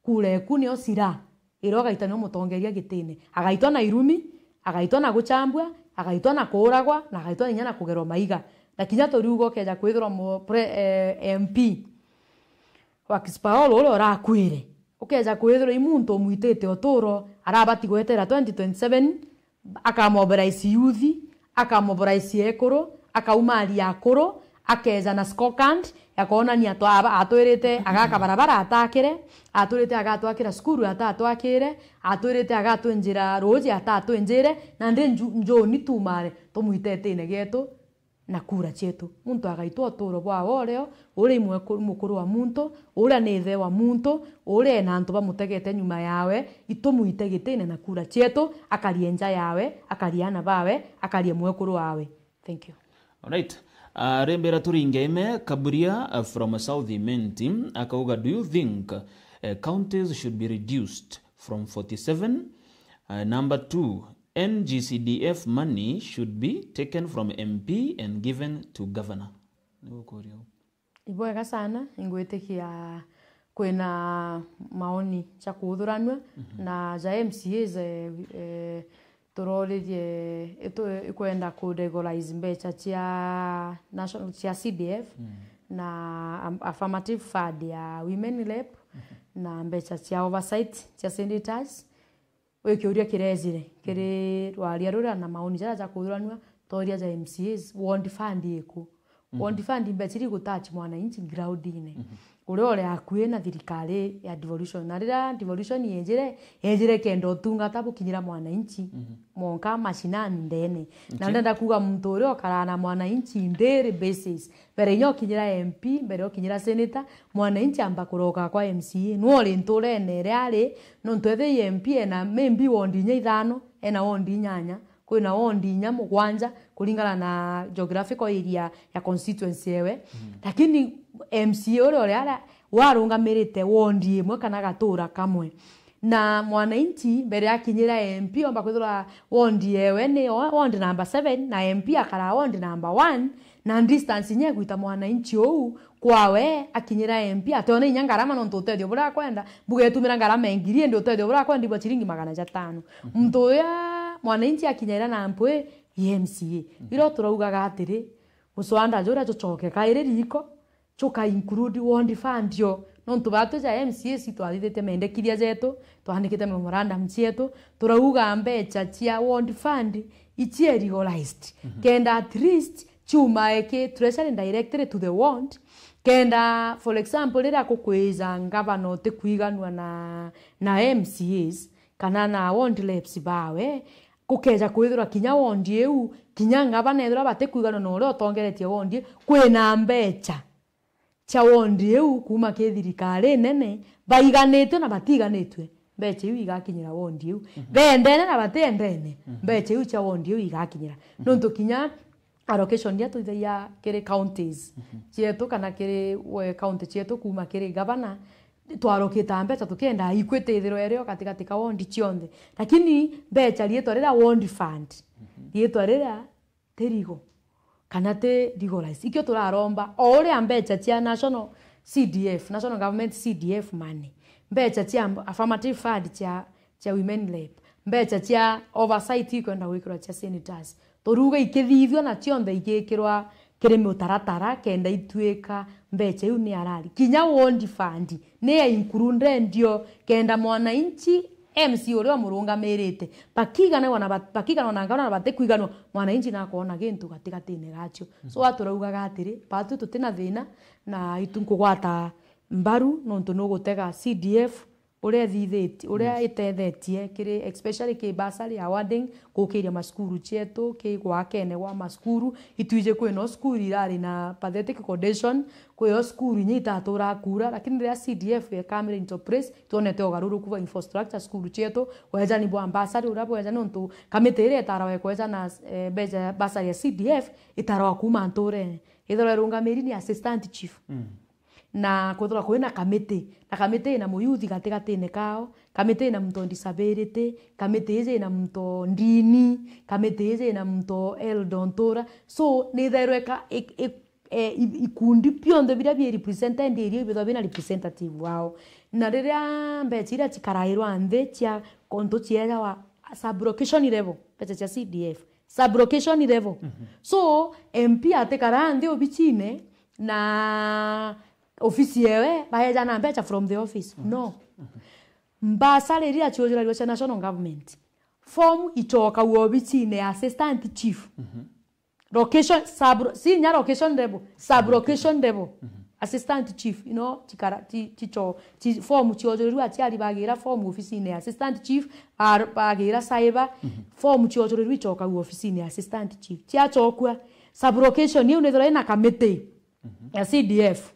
Kura eku nio sira iria ugaita nio mutongeria gitine. Agaitwa na irumi, agaitwa na guchambua, agaitwa na kuuragwa, na agaitwa inya na kugerwa maiga. Na kinya turiuga ukeja kwithirwa mu-, pre-, eh, M P wa Kispaolo uria urakuire, ukeja kwithirwa i muntu umwitite uturo, arabati gwetera twenty twenty-seven, akamobilize youth, akamobilize ekuru, akaumaria akuru, akeja na scorecard ya kwonania twa-, aba-, atwirite agaka barabara atakire, atwirite agatwakira cukuru atatwakire, atwirite agatwinjira ruuji atatwinjire, na ndi nju-, njuni tumare tumwite itine gietu na kura cietu. Muntu agaitwa uturo bwawe urio, uria i mweku-, mukuru wa muntu, uria ni ithe wa muntu, uria ena antu bamutegete nyuma yawe, itumwite gitine na kura cietu, akarie nja yawe, akarie aana bawe, akarie mwekuru wawe. Thank you. Alright. Ah, rembera turinge ime, Kaburia, ah, from South Imenti, akauga, "Do you think, eh, counties should be reduced from forty-seven?" Ah, number two, N G C D F money should be taken from M P and given to governor. Nigukuria uu. Ibwega sana, ingwitikia kwina maoni ja kuuthuranua, mhm, na ja M C As, eh, eh, turoririe itu-, ikwenda ku regularize mbeca cia national, cia C D F, mm, na am-, affirmative fund ya women rep, mhm, na mbeca cia oversight cia senators. Wi kiuria kirejire kiri rwaria ruria na maoni jaria ja kuuthuranua, toria ja M C As, ward fund iku? Mhm. Ward fund mbeca iria igutouch mwananchi groundine. Mhm. Uria uri akui na thirikari ya devolution. Na riria devolution yejire, yejire kenda utungata bukinyira mwananchi, mhm, monka mashinani ndene. Na, okay, ndenda kuuga muntu uria ukaraa na mwananchi daily basis, mbere inya ukinyira M P, mbere ukinyira senator, mwananchi amba kuroka kwa M C A. Nwe uri nturene iria ari, nontu ethia M P ena maybe ward inya ithano, ena ward inyanya, kwina ward inya mugwanja, kuringana na geographical area ya constituency ewe. Mm. Lakini M C A uria uri aria, warungamirite ward imwe kana gatura kamwe. Na mwananchi, mbere akinyira M P, omba kwithirwa ward ewe ni wa-, ward number seven, na M P akaraa ward number one, na distance inya igwita mwananchi uu kwawe akinyira M P, ationa inya ngarama, nontu utethio buria akwenda, bugetumira ngarama ya ngiri, indi utethio buria akwenda ibwa ciringi magana jatano. Mhm. Muntu uria mwananchi akinyaira na mpwi ya M C A. Mhm. Iro turaugaga atiri, muswanda juria jucoke kairi riko, juka include ward fund yo. Nontu batwi ja M C As twathithite mendekithia jetu, twandikite memorandum cietu, turauga mbeca cia ward fund icie regularized. Mhm. Kenda at least ciumae ki treasury directly to the ward. Kenda, for example, riria kukwija ngavana utikwiganua na, na M C As, kana na ward reps bawe, kukeja kwithirwa kinya ward iu, kinya ngavana ethirwa batikwiganwa na uria utongeretie ward iu, kwina mbeca cia ward iu kuuma ki thirikari nene, baiganitwe na batiganitwe, mbeca iu igakinyira ward iu. Mhm. Bendene na batiendene, mhm, mbeca iu cia ward iu igakinyira. Mhm. Nontu kinya allocation iria tuithagia kiri counties, mhm, cietu kana kiri, we, county cietu kuuma kiri gavana, twarokita mbeca tukienda Equity ithirwe irio gatigati ka ward cionthe. Lakini mbeca riitwa riria ward fund, mhm, riitwa riria ti rigo, kana ti regularized. Ikio turaromba, o uria mbeca cia national C D F, national government C D F money, mbeca cia affirmative fund cia, cia women rep, mbeca cia oversight ikwenda gwikirwa cia senators, turuga ikithithua na cionthe igikirwa kiri mutaratara, kenda ituika mbeca iu ni arari. Kinya ward fund ni ya include ndio, kenda mwananchi M C uria umurungamirite, bakiganagwa na bat-, bakiganwa na ngavana na batikwiganwa, mwananchi nakoona gintu gatigatine gacio. So, mhm, aturaugaga atiri, batwi tutina thina, na itu nkugwata mbaru, nontu nugutega C D F uria ithithitie, uria, yes, itethetie kiri, especially ki bursary awarding, gukiria macukuru cietu, ki gwakene gwa macukuru. Itwiji kwina cukuru irari na pathetic condition, kwio cukuru inya itatura kuura, lakini riria C D F yakamire into place, twonete ugaruruku bwa infrastructure cukuru cietu, wejani bwa bursary uria bweja, nontu kamiti iria itarawa ikweja na, eh, mbeca bursary ya C D F itarawa kuuma nturene. Ithirwa irungamiri ni assistant chief. Mm. Na kwithirwa kwina kamiti, na kamiti ina muyuthi gatigatine kao, kamiti ina muntu o disability, kamiti iji ina muntu o ndini, kamiti iji ina muntu o elder o ntura. So, nithairwe ika-, ik-, ik-, eh, i-, ikundi bionthe biria bi represented area ibithwa bina representative wao. Na riria mbeca iria cikarairwa nthi cia kontu ciejawa sub-location level, mbeca cia C D F, sub-location level. Mhm. So, M P atikara nthi obichine na ofisi yewe baeja na mbeca from the office. Mhm. No. Mhm. Mbasari iria ciujuragirwa cia national government, form icokagua obichine ya assistant chief. Mhm. Location, sub, si nya location level, sub-location level. Mhm. Assistant chief, you know, chikara, chi, chicho, chi, form chiojurirua aciari bagira form ofisine ya assistant chief, ar-, bagira cyber, mhm, form chiojurirua ichokagua ofisine ya assistant chief. Chiachokua, sub-location iu nithirwa ina committee, mhm, ya C D F,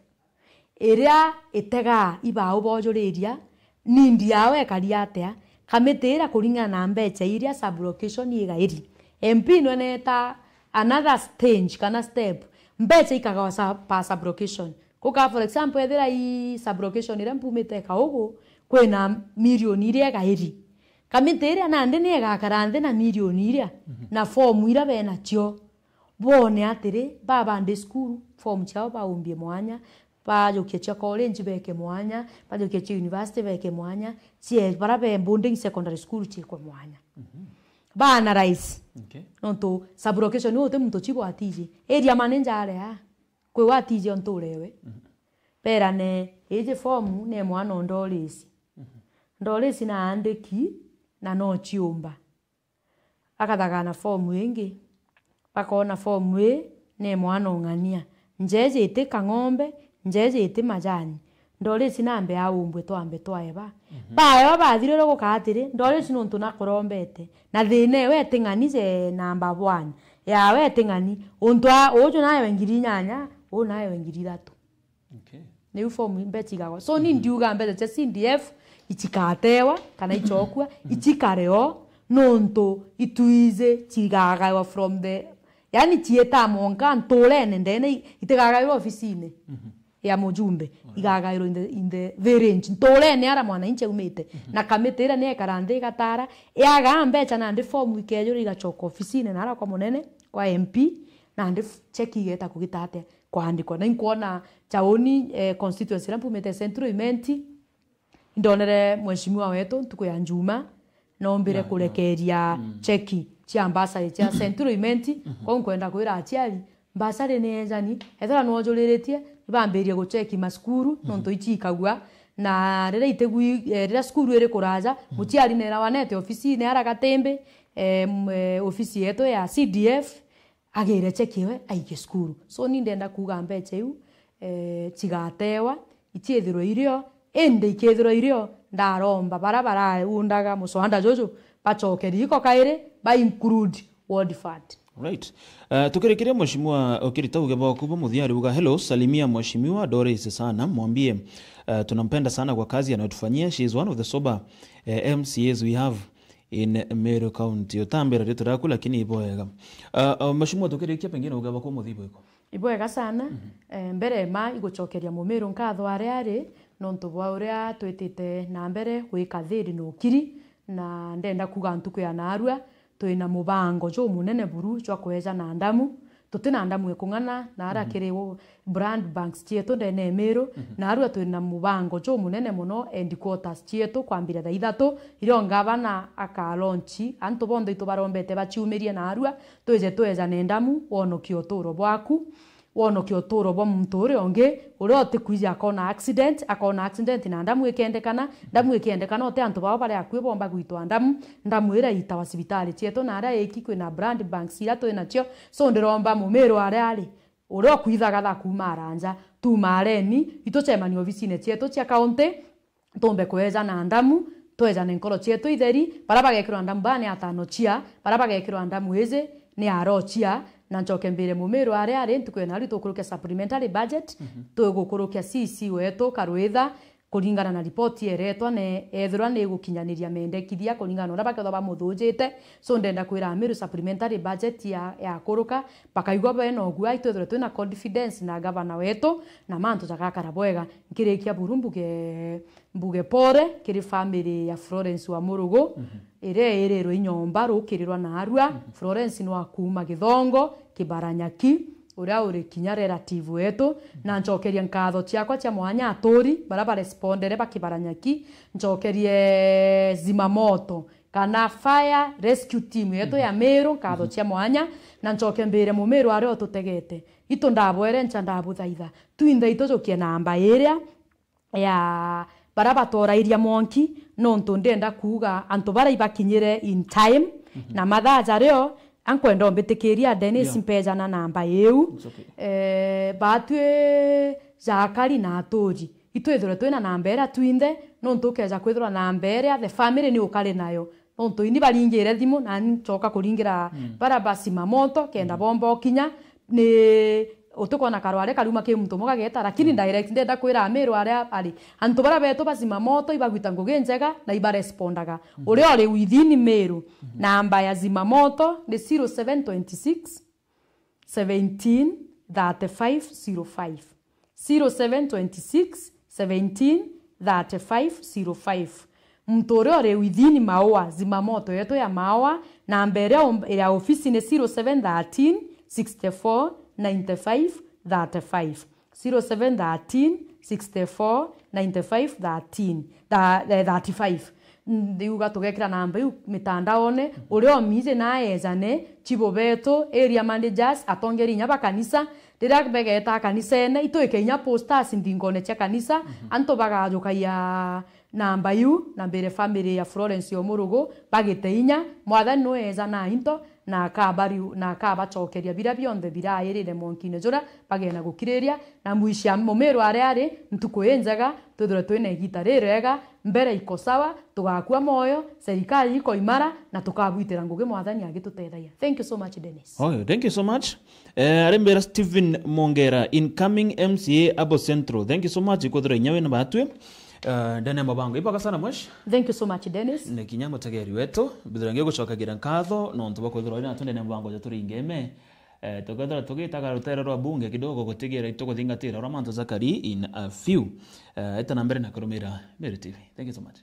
iria itegaa ibau bojuriria, need yao ekari atia, kamiti iria kuringana na mbeca iria sub-location igairi. M P nweneta another stage kana step, mbeca ikagawa sa-, per sub-location. Kuka, for example, ethira i sub-location iria mpumite Kaugu, kwina milioni iria igairi. Kamiti iria nandi ni igakara nthi na milioni iria, na fomu iria benacio. Bone atiri, baba ndi cukuru, fomu ciao baumbie mwanya, bajukie cia college beke mwanya, bajukie cia university beke mwanya, cie bara be boarding secondary school ciekwe mwanya. Ba analyze. Okay. Nontu sub-location uti muntu cibwatiji. Area manager aria, kwi watiji ontu urewe. Berane, iji fomu ni mwana o Ndorisi. Ndorisi na andiki na no ciumba. Akathagana fomu ingi. Bakona fomu ii ni mwana o ng'ania. Njeji iti kang'ombe, njeji iti majani. Ndorisi nambe aumbwe twambe twaeba. Baeba bathirire guka atiri, Ndorisi nontu nakorombete. Na thina ewe eti ng'ani je namba one. Yawe eti ng'ani. Untu a-, uju naewe ngiri inyanya, uu naewe ngiri ithatu. Okay. Niu fomu mbeca igagwa. So, ni ndiuga mbeca cia C D F icikatewa kana icokua, icikare o, nontu itwiji cigagawa from the, yani, cieta monka nturene ndene, i-, itigagairwa ofisine ya mujumbe, igagairwa in the, in the village, nturene ara mwananchi aumite. Na kamiti iria ni ekara nthi igatara, yaga mbeca nandi fomu ikejurwa igacoka ofisine nara kwa munene, kwa M P, nandi f-, cheki igeta kugita atia. Kwaandikwa. Na inkwona Chaoni, eh, constituency iria mpumite, Central Imenti, indonere mheshimiwa wetu ntuku ya Njuma, nombire kurekeria cheki cia mbasari cia Central Imenti. Kwou nkwenda kwira aciari, mbasari ni ejani, ethira nwojuriritie, bambirie gucheki macukuru, nontu icikagua. Na riria itigui-, eh, riria cukuru iri kuraja, muciari nera wanete ofisine ara Gatimbi, eh, m-, eh, ofisi yetu ya C D F, agire cheki iwe aige cukuru. So, ni ndenda kuuga mbeca iu, eh, cigatewa, iciithirwe irio, indi ikithirwa irio, ndaromba bara baraundaga muswanda juju, bacokerie iko kairi, ba include ward fund. Right. Uh, tukirikiria mheshimiwa ukirita uge bwaku bwa muthia ariuga, "Hello, salimia mheshimiwa Doris sana, mwambie, uh, tunampenda sana kwa kazi anayotufanyia. She is one of the sober, uh, M C As we have in Meru County." Utambira ritwa riaku, lakini ibwega. Uh, uh, mheshimiwa, tukirikia pengine ugaba kwa muthibu iko. Ibwega sana. Eh, mbere ma igucokeria mumiru nkatho aria ari, nontu bwa uria twitite na mbere gwika thiri na ukiri, na ndenda kuga ntuku ya narua, twina mubango jumunene buru jwa kweja na ndamu. Tuti na ndamu ikung'ana na ara kiri wo-, blood banks cietu ndene ya Meru, na arua twina mubango jumunene mono headquarters cietu kwambira thaa ithatu, irio ngavana aka launch, antu bonthe itu barombete baciumirie na arua, twije twejane ndamu, wonokie uturo bwaku, wonokie uturo bwa muntu uria ungi, uria utikwija akona accident, akona accident na ndamu ikendekana, ndamu ikendekana, uti antu bao bari akui bomba gwitwa ndamu, ndamu ira itawa cibitari cietu na aria iki kwina blood banks iria twinacio. So, ndiromba mumiru aria ari, uria ukwithagatha kuuma aranja, tuuma areni, itucemanie obisine cietu cia county, tumbe kweja na ndamu, twejane nkoro cietu itheri, bara bagekirwa ndamu baa ni atano chia, bara bagekirwa ndamu iji ni aro chia, na ncoke mbire mumiru aria ari ntuku ya naru tukurukia supplementary budget, tugukurukia C C wetu Karwitha, kuringana na ripoti eretwa ne ethirwa ni igukinyaniria mendekithia kuringana na uria bakethwa bamuthujite. So, ndenda kwira Meru supplementary budget ya, yakuruka, bakaigua bena ugua, itwethirwe twina confidence na gavana wetu, na mantu jagakara bwega. Nkirikia buru mbuge, mbuge pole kiri family ya Florence wa Murugu, iria irirwe inyomba rukirirwa na arua. Florence nwa kuuma Githongo, Kibaranyaki, uria uri kinya relative wetu, na ncokerie nkatho ciakwa cia mwanya aturi bara barespondere ba Kibaranyaki, ncokerie zimamoto kana fire rescue team yetu ya Meru nkatho cia mwanya, na ncoke mbire mumiru aria ututegete. Itu ndabwere ncha ndabuthaitha, twinthe itujukie namba iria ya bara batorairia mwanki, nontu ndenda kuuga antu bara ibakinyire in time, na mathaa jario, ankwenda umbitikiria Dennis, mpejana namba iu. It's okay. Eh, batwi jakari na aturi, itwithirwe twina namba iria twinthe, nontu ukeja kwithirwa namba iria the family ni ukari nayo. Nontu ini baringire thimu, na ncoka kuringira bara ba zimamoto, kenda bomba ukinya, ni utikwona karware kariuma ki muntu umwe gageta, lakini direct ndenda kwira Amiru aria ari. Antu bara betu ba zimamoto ibagwita ngugi njega na ibarespondaga. Uria uri within Meru, namba ya zimamoto ni zero seven twenty six, seventeen, thirty-five, zero five. Zero seven twenty six, seventeen, thirty-five, zero five. Muntu uria uri within Maua, zimamoto yetu ya Maua, namba iria um-, ya ofisi ni zero seven thirteen sixty four ninety five thirty five. Zero seven thirteen sixty four ninety five thirteen, tha-, eh, thirty five. Ndiuga tugekira namba iu mitandaone, uria umiji na ejane, chibo betu, area managers, atongeri inya ba kanisa, riria begeta kanisene, itwike inya posters nthingone cia kanisa, antu bagajukagia namba iu, na mbere family ya Florence Omurugu, bagite inya, Mwathani nwe eja na into, na akabariu-, na akabacokeria biria bionthe birairire mwankine juria bagena gukiriria, na mwicia mumiru aria ari, ntuku injega, twithirwe twina igita ririega, mbere iko sawa, tugakua moyo, serikali iko imara, na tukabwitira ngugi Mwathani agitutethagia. Thank you so much, Dennis. Oh, thank you so much. Eh, ari mbira Stephen Mongera, incoming M C A Abo Central. Thank you so much, kwithirwa inya wina batwi. Eh, ndene mabango. Ibwega sana, mwesh. Thank you so much, Dennis. Ni kinya mutegeri wetu, mbithira ngigucokagira nkatho, nontu bwa kwithirwa uri natu ndene mabango ja turi ingeme. Eh, tukethira tugitaga rutere rwa bunge kidogo gutigira ituguthingatira uria mantu jakari in a few. Eh, eta na mbere na kurumira Meru T V. Thank you so much.